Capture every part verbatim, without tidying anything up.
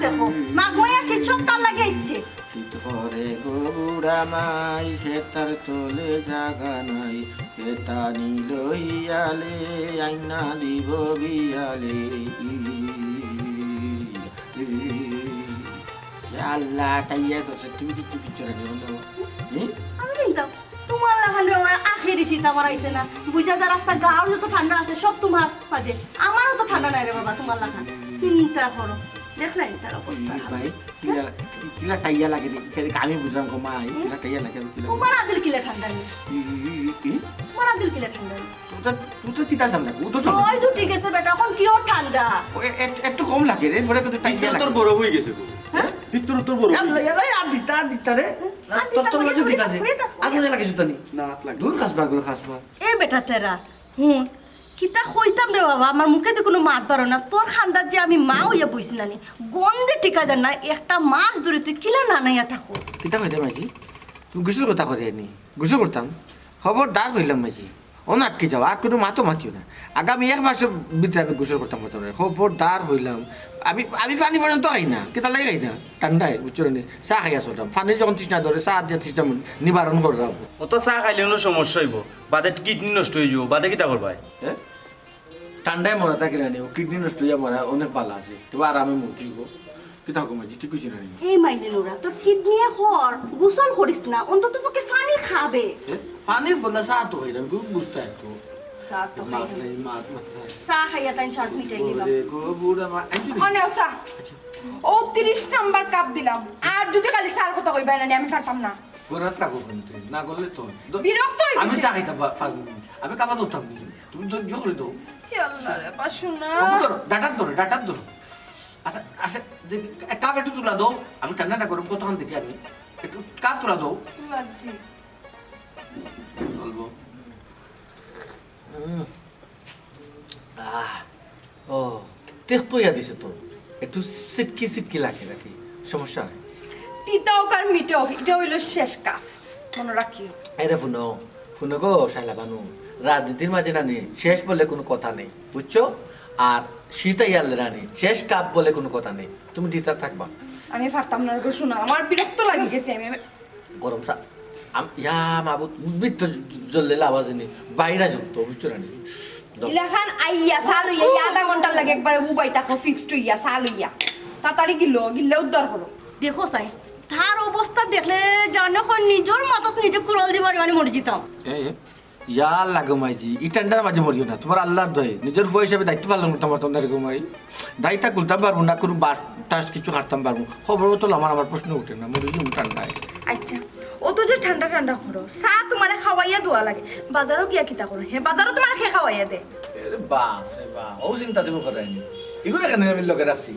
দেখো, মাঘ মাইয়া শীত সব তার লাগি আইছে। শীত পড়ে গো বুড়া মাই, খেতার তলে জাগা নাই, খেতানি লইয়ালে, আইনা দিব বিয়ালে। ইয়া আল্লাহ, টাইয়া গেছে, তুমি কিচ্ছু কিচ্ছু রাখি বলো। হুম? আমি চিন্তা, তোমার লাখান রে আমার আখেরি শীত আমার আইছে না। বুঝা যায় রাস্তা গাঁওর যত ঠান্ডা আছে সব তোমার মাঝে। আমারও তো ঠান্ডা নাই রে বাবা, তোমার লাখান। চিন্তা করো, দেখলাই তার অবস্থা। ভাই, কিলা, কিলা টাইয়া লাগে রে? কিলা, আমি বুঝলাম গো মা, এই কিলা টাইয়া লাগে, কিলা? তোমার আদিল কিলা ঠান্ডা নেই? ই, ই, ই, ই? তোমার আদিল কিলা ঠান্ডা নেই? তুই তো, তুই তো কিতা চাম না, ও তো চলে। ওই তো ঠিক আছে বেটা, এখন কিও ঠান্ডা? ও, এ-, এ-, একটু কম লাগে রে, পরে কিন্তু টাইয়া ভিতরে লাগে। তোর বরফ হয়ে গেছে গো। হ্যাঁ? ভিতরে তোর বরফ হয়ে গেছে। ইয়াল্লা, ইয়াল্লা, আর দিস না, আর দিস না রে। আর তোর, দিস না, তোর লগে ঠিক আছে। বেটা। আগুনে লাগে জুতা নি। না, হাত লাগে। দূর খাস বার, গুলো খাস বার। এ বেটা তেরা, হুন, কিতা কইতাম রে বাবা, আমার মুখে তো কোনো মাত বারো না। তোর খান্দাত যে আমি মা হইয়া বইছি না নি, গন্ধে টিকা যায় না, একটা মাস ধরে তুই কিলা না নাইয়া থাকোস। কিতা কইতাম মাঝি? তুমি গোসল কথা করে নি? গোসল করতাম? খবরদার কইলাম মাঝি, অন আটকে যাও, আর কোনো মাতও মাতিও না। আগামী এক মাসের ভিতরে আমি গোসল করতাম, করতাম না। খবরদার কইলাম, আমি, আমি পানি পর্যন্ত খাই না, কিতা লাগি খাই না? ঠান্ডায়, বুঝছো নি? চা খাইয়া চলতাম, পানি যখন তৃষ্ণা ধরে, চা দিয়া তৃষ্ণা নিবারণ করে রাখবো। অত চা খাইলে কোনো সমস্যা হইব? বাদে কিডনি নষ্ট হয়ে যাবো, বাদে কিতা করবায়? হ্যাঁ? ঠান্ডায় মরা থাকে না নি, ও কিডনি নষ্ট হইয়া মরা অনেক ভালো আছে, তবে আরামে মরতে হইব। কিতা কম আছে, ঠিক হইছে না নি? এই মাইলে নোরা, তোর কিডনি এখন গোসল করিস না, অন্তত পক্ষে পানি খাবে। এ, পানির বদলা চা তো খাইলাম, খুব বুঝতে একটু। চা তো মাত খাইলাম। নাই, মাত, মাত খাই। চা খাইয়া তাই স্বাদ মিটাই নিবা। ওরে গো, বুড়া মা, আইছো নি? অনে চা। আচ্ছা। ও তিরিশ নাম্বার কাপ দিলাম, আর যদি খালি চার কথা কইবা না নি, আমি পারতাম না। গোরাত লাগো কিন্তু, না করলে তো। দ-, বিরক্ত হয়ে আমি গেছি। চা খাইতাম পা-, পাঁচ মিনিট। আমি কাপা ধরতাম নি। তুমি ধৈর্য করে দাও। কি আল্লাহ রে, পাশু না। ওকে ধরো, ডাটার ধরো, ডাটার ধরো। আচ্ছা, আচ্ছা, যে, এক কাপ একটু তুলা দাও। আমি ঠান্ডা না গরম কতক্ষণ দেখি আমি। একটু কাপ তুলা দাও। তুলা দিছি। চলবো। হুম। আহ, ও, তেখ তো ইয়া দিছে তো। একটু সিটকি সিটকি লাগে নাকি? সমস্যা নাই। তিতা হোক আর মিঠা হোক, এটা হইল শেষ কাপ। মনে রাখিও। এই রে হুনো, হুনো গো শাইলা বানু, রাজনীতির মাঝে নানি শেষ বলে কোনো কথা নেই, বুঝছো? আর শীত আইয়ালে নানি শেষ কাপ বলে কোনো কথা নেই। তুমি দিতা থাকবা। আমি পারতাম না গো, শোনা, আমার বিরক্ত লাগি গেছে। আমি, আমি গরম চা। আম-, ইয়া মাবুদ, উদ্ভিদ তো জ-, জ্বললে লাভ আছে নি। বাইরে যুক্ত, বুঝছো না নি? দাও। ইলাখান আইয়া, চা লইয়া, ইয়া আধা ঘন্টার লাগি একবারে উবাই থাকো, ফিক্সড হইয়া, চা লইয়া। তাড়াতাড়ি গিলো, গিললে উদ্ধার করো। দেখো চাই, তার অবস্থা দেখলে জানো কই নিজর মাথাত নিজে কুড়াল দি মারি মারি মরি যিতাম। এ, এ, ইয়া আল্লাহ গো মাইজি, ই ঠান্ডার মাঝে মরিও না। তোমার আল্লাহর দোহাই, নিজর পুয়া হিসাবে দায়িত্ব পালন করতাম পারতাম না রে গো মাই। দায়িত্ব খুলতাম পারবো না, কোনো বাস টাস কিছু খাটতাম পারবো। খবর তো আমার, আমার প্রশ্ন উঠে না, মরি যাবো ঠান্ডায়। আচ্ছা, অত যে ঠান্ডা ঠান্ডা করো, চা তোমারে খাওয়াইয়া দেওয়া লাগে, বাজারও গিয়া কিতা করো? হে, বাজারও তোমারে কে খাওয়াইয়া দে? আরে বাপ রে বাপ, ও চিন্তা তুমি করায়নি। এগুলো এখানে আমি লগে রাখছি।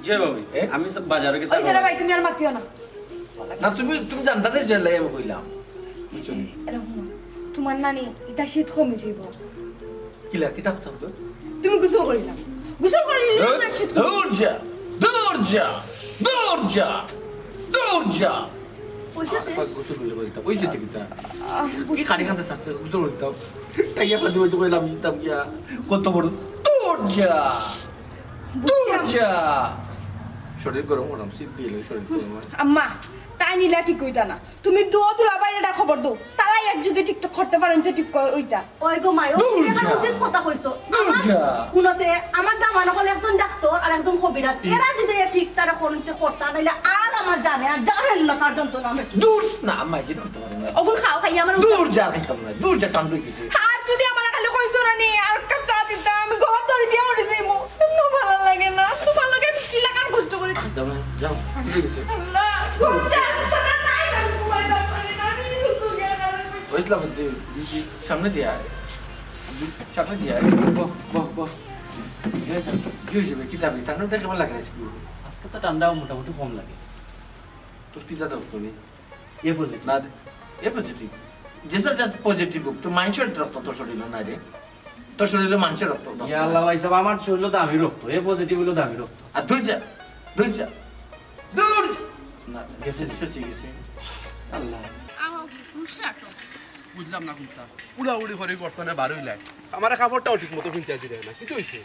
জি ভাবি, এ? আমি সব বাজারে গেছি। ওই ছেলে ভাই, তুমি আর মাতিও না। না, তুমি, তুমি জানতা চাইছো, এর লাগি আমি কইলাম। বুঝছো নি? এরকম না। তোমার নানি, এটা শীত কমে যাইব। কিলা, কিতা কথা কইতো? তুমি গোসল করিলাম। গোসল করিলে দূর, না শীত কমে। দূর যা, দূর যা, দূর যা, দূর যা। পয়সা দে। আবার গোসল করলে বলতাম, ওই যে টিকিটটা। আহ, কি বুঝছি। কারি খান্তা সাথে গোসল করতাম। তাই এখন তুমি তো কইলাম, নিতাম গিয়া। কত বড়? দূর যা। বুঝছি, দূর আম্মা। যা। শরীর গরম গরম, শীত দিয়ে এলে শরীর গরম হয়। আম্মা, তাই নিলা ঠিক কইতা না। তুমি দুও দুলা বাইরে এটা খবর দাও। তারা এক যদি ঠিক তো করতে পারেন, তো ঠিক কই ওইটা। ওই গো মাই, ও দূর তুমি এখন যা। উচিত কথা কইছো। দূর আমার যা। হুনতে, আমার দামান হকল একজন ডাক্তার আর একজন কবিরাজ। হুম। এরা যদি এ ঠিক তারা করতে করতা, নাইলে আর আমার জানে আর জানেন না তার যন্ত্রণা আমি। দূর না, আম্মা, এটা করতে পারো না। ওগুন খাও, খাইয়া আমার দূর যা, খাইতাম না। দূর যা, টান রয়ে গেছে। আর যদি আমার খালি কইছো না নি, আর কাপ চা দিতা, আমি গলা ধরে দিয়া উঠে যাইমু। এমন ভালো লাগে না। তোমার লগে আমি কি লাগার কষ্ট করি? যাও না, যাও, ঠিক আছে। আল্লাহ, ঘুমটা, তোরা নাই, আমি ঘুমাই না পারি না, আমি কিছু করি না। ওই ইসলাম, তুই, তুই, তুই সামনে দিয়ে আয়। তুই সামনে দিয়ে আয়। বহ, বহ, বহ। ঠিক আছে? কি হয়েছে বে? কি দাবি? ঠান্ডাটা কেমন লাগে আজকে? আজকে তো ঠান্ডা মোটামুটি কম লাগে। তোর কি দাদা তুমি? এ পজিটিভ। না রে, এ পজিটিভ। যেসা যা পজিটিভ হোক, তো মানুষের রক্ত তোর শরীরে নাই রে। তোর শরীরে মানুষের রক্ত, রক্ত ইয়া নাই। আল্লাহ ভাই সাহেব, আমার শরীরে দামি রক্ত, এ পজিটিভ হইলো দামি রক্ত। আর দূর যা, দূর যা, দূর যা। না, গেছে, গেছে, গেছে। আল্লাহ। আহ, বুঝলাম না কোনটা। উড়াউড়ি করে বর্তমানে বার হইলাই। আমার কাপড়টাও ঠিক মতো কিনতে আসি না, কিছু হইছে?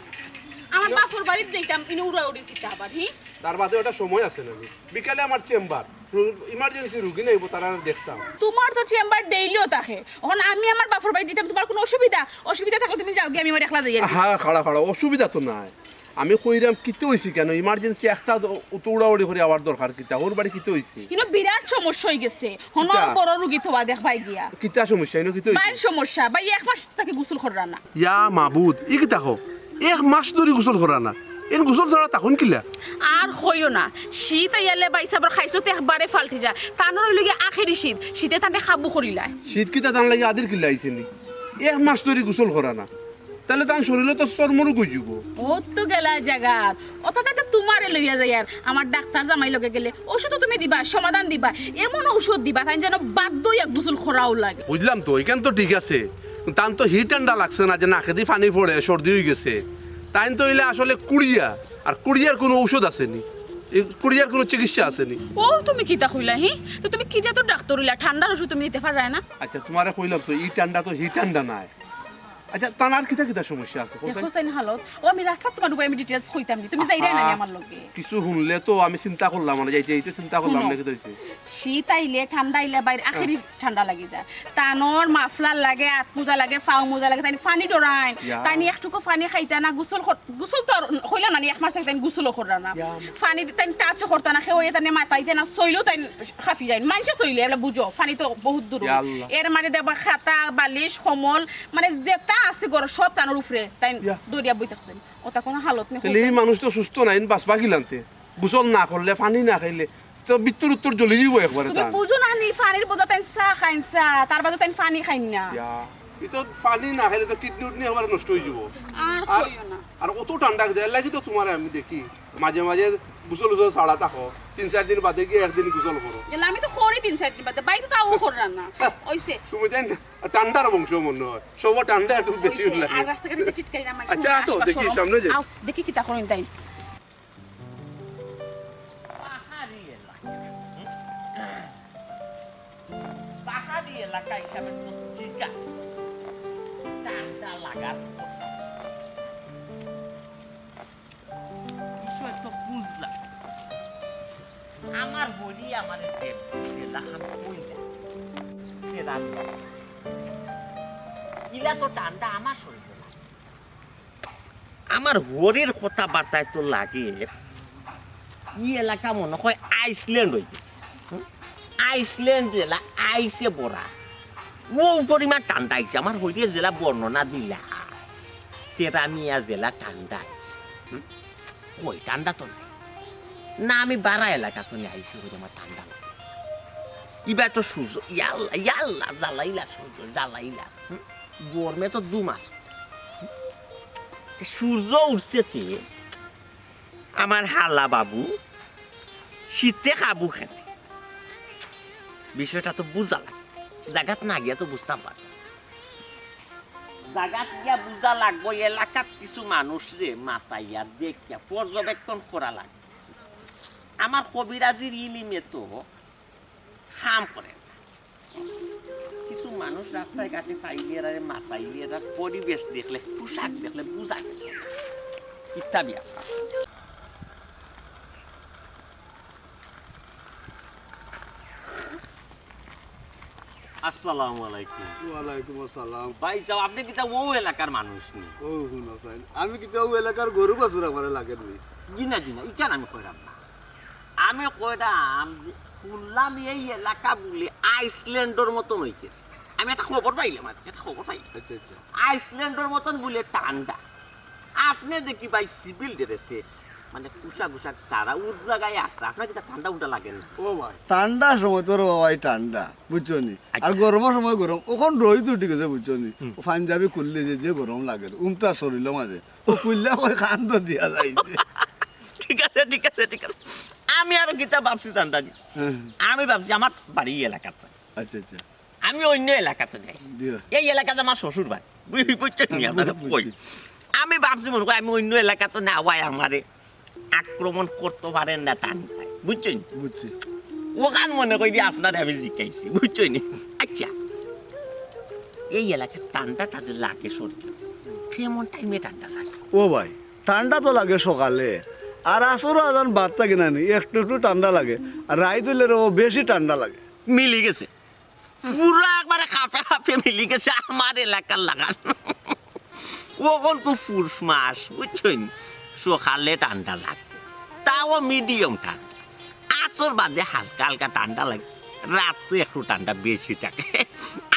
আমার বাপর বাড়িত যাইতাম, ইনো উড়াউড়ি কিতা আবার, হি? তার বাদে ওটা সময় আছে না নি? বিকালে আমার চেম্বার, রু-, ইমার্জেন্সি রুগী নাইবো, তারা দেখতাম। তোমার তো চেম্বার ডেইলিও থাকে, এখন আমি আমার বাপর বাড়িত যাইতাম, তোমার কোনো অসুবিধা? অসুবিধা থাকলে তুমি যাওগি, আমি আমার একলা যাই আর কি। হ্যাঁ, খাড়া খাড়া, অসুবিধা তো নাই। আমি কইরাম, কিতা অইছে কেন? ইমার্জেন্সি একটা দ-, অত উড়াউড়ি করি আওয়ার দরকার কিতা? ওর বাড়ি কিতা অইছে? ইনো বিরাট সমস্যা অই গেছে। হনো কিতা? বড় রুগী থোয়া দেখবায় গিয়া। কিতা সমস্যা? ইনো কিতা অইছে? বাইর সমস্যা, ভাই এক মাস থাকি গোসল কররা না। ইয়া মাবুদ, ই কিতা কও? এক মাস ধরি গোসল কররা না। এন গোসল ছাড়া থাকইন কিলা? আর কইও না, শীত আইয়ালে ভাই সাবর খাইছত একবারে ফাল্টি যায়। তানর অইলো গিয়া আখেরি শীত, শীতে তানরে কাবু করিলায়। শীত কিতা তান লাগি আদির কিলা আইছে নি? এক মাস ধরি গোসল কররা না। তাইলে তান শরীরো তো চর্মরোগ অইযিবো। ও তো গেলা জাগাত। অত তাতে তোমারে লইয়া যাইয়ার। আমার ডাক্তার জামাই লগে গেলে ঔষধ তো তুমি দিবা, সমাধান দিবা। এমন ঔষধ দিবা, তাইন যেন বাধ্য অইয়া গোসল করাও লাগে। বুঝলাম তো, ইখান তো ঠিক আছে। তান তো হি ঠান্ডা লাগছে না যে নাকেদি পানি পড়ে, সর্দি অই গেছে। তাইন তো অইলে আসলে কুড়িয়া, আর কুড়িয়ার কোনো ঔষধ আছে নি। এই কুড়িয়ার কোনো চিকিৎসা আছে নি। ও তুমি কিতা কইলা, হি? তো তুমি কি জাতর ডাক্তার অইলা? ঠান্ডার ঔষধ তুমি দিতে পাররায় না? আচ্ছা, তোমারে কইলাম তো, ই ঠান্ডা তো হি ঠান্ডা নায়। আচ্ছা, তান আর কিতা কিতা সমস্যা আছে? দেখো চাইন হালত, ও আমি রাস্তাত তোমার ঢুকাই আমি details কইতাম নি, তুমি যাইরায় না নি আমার লগে। কিছু হুনলে তো আমি চিন্তা করলাম, মানে যাইতে যাইতে চিন্তা করলাম হুনো, না কিতা অইছে। শীত আইলে, ঠান্ডা আইলে বাইর আখেরি ঠান্ডা লাগি যায়। তানর মাফলার লাগে, আত মোজা লাগে, পাও মোজা লাগে, তাইন পানি ডরাইন। ইয়া। তাইন একটুকু পানি খাইতা না, গোসল কর-, গোসল তো আর কইলাম না নি, এক মাস থাকি তাইন গোসলও কররা না। ইয়া। পানি দি-, তাইন touchও করতা না, কেউ তাইন মাতাইতা না, ছইলেও তাইন কাঁপি যাইন। মানষে ছইলে, এবলা বুঝো, পানি তো বহুত দূর। ইয়া আল্লাহ। এর মাঝে দেখবা খাতা, বালিশ, কম্বল, মানে যেতা আছে ঘরো সব তানর উপরে, তাইন ইয়া। দরিয়া বই থাকছইন। ওটা কোনো হালত নেই। তাইলে ই মানুষ তো সুস্থ নায়, ইন বাঁচবা কিলান্তে? গোসল না করলে, পানি না খাইলে, তো ভিতর উত্তর জ্বলি যাইবো একবারে তুমি তান। বুঝো না নি, পানির বদলে তাইন চা খাইন, চা, তার বাদে তাইন পানি খাইন না। ইয়া, ই তো পানি না খাইলে তো কিডনি উডনি একবারে নষ্ট অই যাইবো। আর আর, কইও না। আর অত ঠান্ডা দেয় লাগি তো তোমারে আমি দেখি, মাঝে মাঝে গোসল গোসল ছাড়া থাকো, তিন চাইর দিন বাদে গিয়া একদিন গোসল করো। গেলে আমি তো করি তিন চাইর দিন বাদে, বাইরে তো তাও করলাম না। হ্যাঁ। অইছে। তুমি জানি না, ঠান্ডার বংশ মনে হয়, সব ঠান্ডা একটু বেশি অইছে। লাগে। আর রাস্তাঘাটে যে টিটকারি না, মাইনষে আচ্ছা, আটো, আশপাশ দেখি, হলো। সামনে যাই। আও, দেখি কিতা করইন তাইন। পাহাড়ি এলাকা। হুম? পাহাড়ি এলাকা হিসাবে তো ঠিক আছে। ঠান্ডা লাগার কথা। বিষয় তো বুঝলাম। আমার হরি আমারে যে, যে লাখান কইলা, সে রান্না। ইলা তো ঠান্ডা আমার শরীরে লাগে। আমার হরির কথাবার্তায় তো লাগে, ই এলাকা মনে হয় আইসল্যান্ড অই গেছে। হুম? আইসল্যান্ড যেলা আইসে ভরা, ও পরিমাণ ঠান্ডা আইছে। আমার হরিয়ে যেলা বর্ণনা দিলা, তেরা মিয়া যেলা ঠান্ডা আইছে। হুম? কই ঠান্ডা তো নাই। না, আমি বারা এলাকা তো নিয়ে আইছি, ওই আমার ঠান্ডা লাগে। ইবা তো সূর্য, ইয়াল্লা, ইয়াল্লা, জ্বালাইলা সূর্য, জ্বালাইলা। হুম? গরমে তো দুম আছে। হুম? তে সূর্য উঠছে তে, আমার হালা বাবু, শীতে কাবু কেনে? বিষয়টা তো বুঝা লাগে। জাগাত না গিয়া তো বুঝতাম পারি না। জাগাত গিয়া বুঝা লাগবো, এলাকাত কিছু মানুষরে মাতাইয়া দেখিয়া পর্যবেক্ষণ করা লাগবো। আমার কবিরাজির ইলিমে তো কাম করে না। কিছু মানুষ রাস্তায় ঘাটে পাইলে এরারে মাতাইলে এরার পরিবেশ দেখলে, পোশাক দেখলে বুঝা যায়। ইত্যাদি আপনার। আসসালামু আলাইকুম। ওয়ালাইকুম আসসালাম। ভাই সাহেব, আপনি কিতা ও এলাকার মানুষ নি? ও, হুনো চাইন, আমি কিতা ও এলাকার গরু বাছুর আমারে লাগে নি? জি না, জি না, ইখান আমি কইরাম না। আমি কইরাম যে, হুনলাম এই এলাকা বুলে আইসল্যান্ডর মতন অইগেছে। আমি একটা খবর পাইলাম আর কি, একটা খবর পাইলাম। আচ্ছা, আচ্ছা। আইসল্যান্ডর মতন বুলে ঠান্ডা। আপনে দেখি ভাই সিভিল ড্রেসে, মানে পোশাক উশাক সারা উদলা গায়ে আটরা, আপনার কিতা ঠান্ডা উন্ডা লাগে না? ও ভাই, ঠান্ডার সময় তো রে বাবা এই ঠান্ডা, বুঝছো নি? আর আচ্ছা। গরমের সময় গরম, অখন রইদ উঠি গেছে, বুঝছো নি? হুম। ও পাঞ্জাবি খুললে যে, যে গরম লাগে, উমটা শরীরর মাঝে। ও খুললে ওই কান তো দিয়া যায় যে। ঠিক আছে, ঠিক আছে, ঠিক আছে। আমি আরো কিতা ভাবছি জানতা নি? হ্যাঁ। আমি ভাবছি আমার বাড়ি এলাকাত। আচ্ছা, আচ্ছা। আমি অন্য এলাকাত নাই। জি। এই এলাকাত আমার শ্বশুর বাড়ি। বুঝ-, বুঝছেন নি? হ্যাঁ, আপনারা বুঝ-, কই? বুঝছি। আমি ভাবছি মনে করি আমি অন্য এলাকাত না হয় আমারে আক্রমণ করতে পারেন না ঠান্ডায়। বুঝছেন? বুঝছি। অখান মনে করি আপনারে আমি জিকাইছি। বুঝছেন নি? আচ্ছা। এই এলাকার ঠান্ডাটা যে লাগে শরীরে, কেমন টাইমে ঠান্ডা লাগে? ও ভাই, ঠান্ডা তো লাগে সকালে, আর আসরো আজান বাদ থাকে না নি, একটু একটু ঠান্ডা লাগে, আর রাইত অইলে রে ও বেশি ঠান্ডা লাগে। মিলি গেছে, পুরা একবারে কাপে কাপে মিলি গেছে আমার এলাকার লাখান। অখন তো পুষ মাস, বুঝছইন, সকালে ঠান্ডা লাগে, তাও মিডিয়াম ঠান্ডা। আসর বাদে হালকা হালকা ঠান্ডা লাগে, রাত্রে একটু ঠান্ডা বেশি থাকে।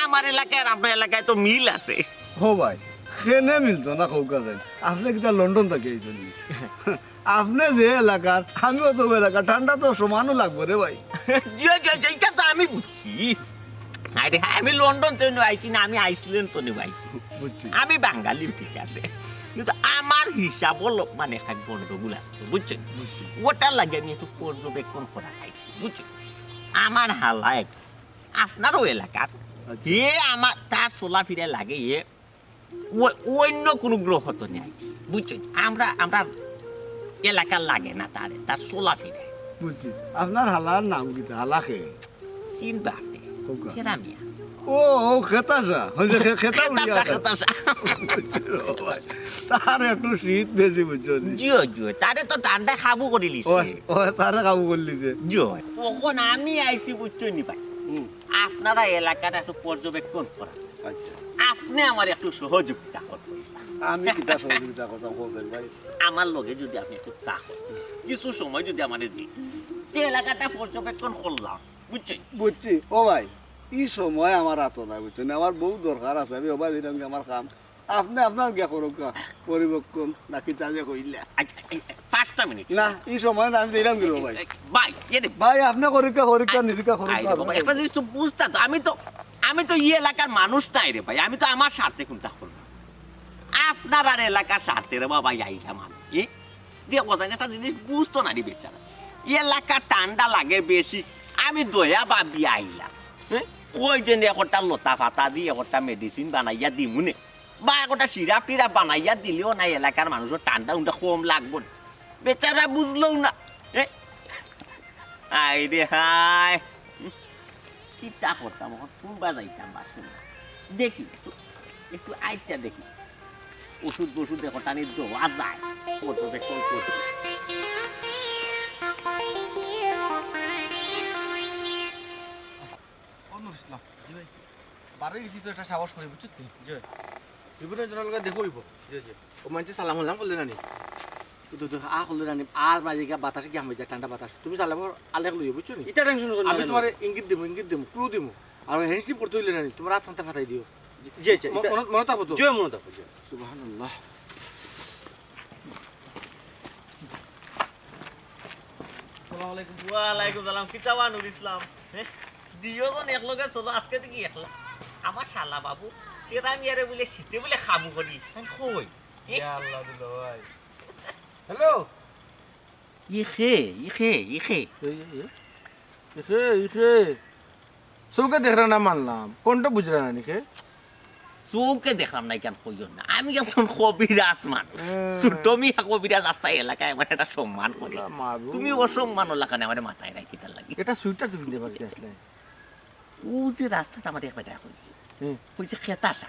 আমার এলাকায় আর আপনার এলাকায় তো মিল আছে। ও ভাই, কেনে মিলতো না কউক্কা যাইন? আপনে কিতা লন্ডন থাকি আইছইন নি? আপনে যে এলাকার, আমিও তো অউ এলাকার, ঠান্ডা তো সমানউ লাগবো রে ভাই। জি, জি, জি, ইটা তো আমি বুঝছি। আরে হ্যাঁ, আমি লন্ডন থনে আইছি না, আমি আইসল্যান্ড থনে আইছি। বুঝছি। আমি বাঙালি ঠিক আছে, কিন্তু আমার হিসাব অইলো মানে একটা গন্ডগোল আছে, বুঝছইন? বুঝছি। অটার লাগি আমি একটু পর্যবেক্ষণ করাত আইছি, বুঝছইন? আমার হালা এক আপনারও এলাকার। আচ্ছা। হে আমার, তার চলাফিরা লাগে, হে ও-, অন্য কুনু গ্রহ থনে আইছে, বুঝছইন? আমরা, আমরা এলাকার লাগে না তারে, তার চলাফিরা। বুঝছি। আপনার হালার নাম কিতা? হালা কে? চিনবা আপনে? কউক্কা। কেরা মিয়া। ও, ও, খেতাসা। ওই যে খে-, খেতা উড়িয়া খেতাসা, আছে। খেতাসা। তার একটু শীত বেশি, বুঝছো নি? জিও, জিও, তারে তো ঠান্ডা কাবু করিলিছে। ওই, ওই, তারে কাবু করিলিছে। জিও। অখন আমি আইছি, বুঝছো নি ভাই? হুম। আপনারা এলাকাটা একটু পর্যবেক্ষণ করা। আচ্ছা। আপনে আমারে একটু সহযোগিতা করইন। আমি কিতা সহযোগিতা করতাম, হোসেন ভাই? আমার লগে যুদি আপনে একটু থাকইন, কিছু সময় যুদি আমারে দিন, তে এলাকাটা পর্যবেক্ষণ করলাম, বুঝছইন? বুঝছি। ও ভাই, ই সময় আমার আতো নাই, বুঝছইন? আমার বউত দরকার আছে, আমি অবায় দিলাম কি আমার কাম। আপনে আপনার গিয়া করউক্কা, পর্যবেক্ষণ নাকি যা যে কইলা। আচ্ছা, এই, এই, পাঁচটা মিনিট। না, ই সময় না, আমি দিলাম কি রে ভাই? এই, ভাই, এ রে। ভাই, আপনে করউক্কা, করউক্কা, আই, নিজেকা করউক্কা, আই রে বাবা, আপনে একটা জিনিস তো বুঝতা তো, আমি তো, আমি তো ই এলাকার মানুষ নায় রে ভাই, আমি তো আমার স্বার্থে কুনতা করলাম। আপনারার এলাকার স্বার্থে রে বাবা, আইলাম আমি। এ? দিয়া কথা একটা জিনিস বুঝতো না রে বেচারা। ই এলাকার ঠান্ডা লাগে বেশি, আমি দয়া ভাবিয়া আইলাম। হ্যাঁ? কই যে নি একটা লতা পাতা দি একটা medicine বানাইয়া দিমুনে, বা একটা syrup টিরাপ বানাইয়া দিলেও না, এলাকার মানুষর ঠান্ডা উন্ডা কম লাগবো না। বেচারা বুঝলো না। এ? আয় রে হায়। কিতা করতাম অখন, কুনবা যাইতাম বা কুনবা? দেখি, একটু, একটু আইচ্ছা দেখি। ওষুধ বষুধ দেখো, টানি দেওয়া যায়। কত দেখো, কত। ও নুর ইসলাম। জি ভাই। বারই গেছি তো একটা সাহস করি, বুঝছো তুই? জি ভাই। বিভিন্ন জনর লগে দেখা অইবো। জি, জি। ও মানষে সালাম সালাম করলে না নি? তো, তো, আ করলে না নি? আর বাইরে গিয়া বাতাসে গিয়া হামাই যায়, ঠান্ডা বাতাস। তুমি সালাম কর, আলেক লইও, বুঝছো নি? ইটা tension করো না আমি কেন? তুমারে ইঙ্গিত দিমু, ইঙ্গিত দিমু, clue দিমু। আর handshake করতে অইলে না নি, তুমার আত খানতা ফাটাই দিও। জি, জি, ম-, ইটা মনো, মনো থাকবো তো? জি, মনো থাকবো, জি। সুবহানাল্লাহ। আসসালামু আলাইকুম। ওয়ালাইকুম সালাম। কিতা বা নুর ইসলাম? হ্যাঁ? দুইজন একলগে চলো, আজকে দেখি একলা। আমার শালা বাবু, তেরা মিয়ারে বুলে শীতে বুলে কাবু করি। আমি কই? এ? ইয়া আল্লাহ দিল ভাই। হ্যালো। ই কে, ই কে, ই কে? এই, এই, এই। ই কে, ই কে? চউখে দেখরা না মানলাম, কণ্ঠ বুঝরা না নি কে? চউখে দেখরাম না, ইখান কইও না। আমি একজন কবিরাজ মানুষ। হ্যাঁ। ছোট মিয়া কবিরাজ আস্তা এলাকায় আমার একটা সম্মান করে। ওলা মাবুদ। তুমি অসম্মান অলাখানে আমারে মাথায় রাখি তার লাগি। এটা সুইটার তুমি দিতে পারতে আসলে। ও যে রাস্তাত আমারে এক বেটায় কইছে, হুম। কইছে, "খেতাসা।"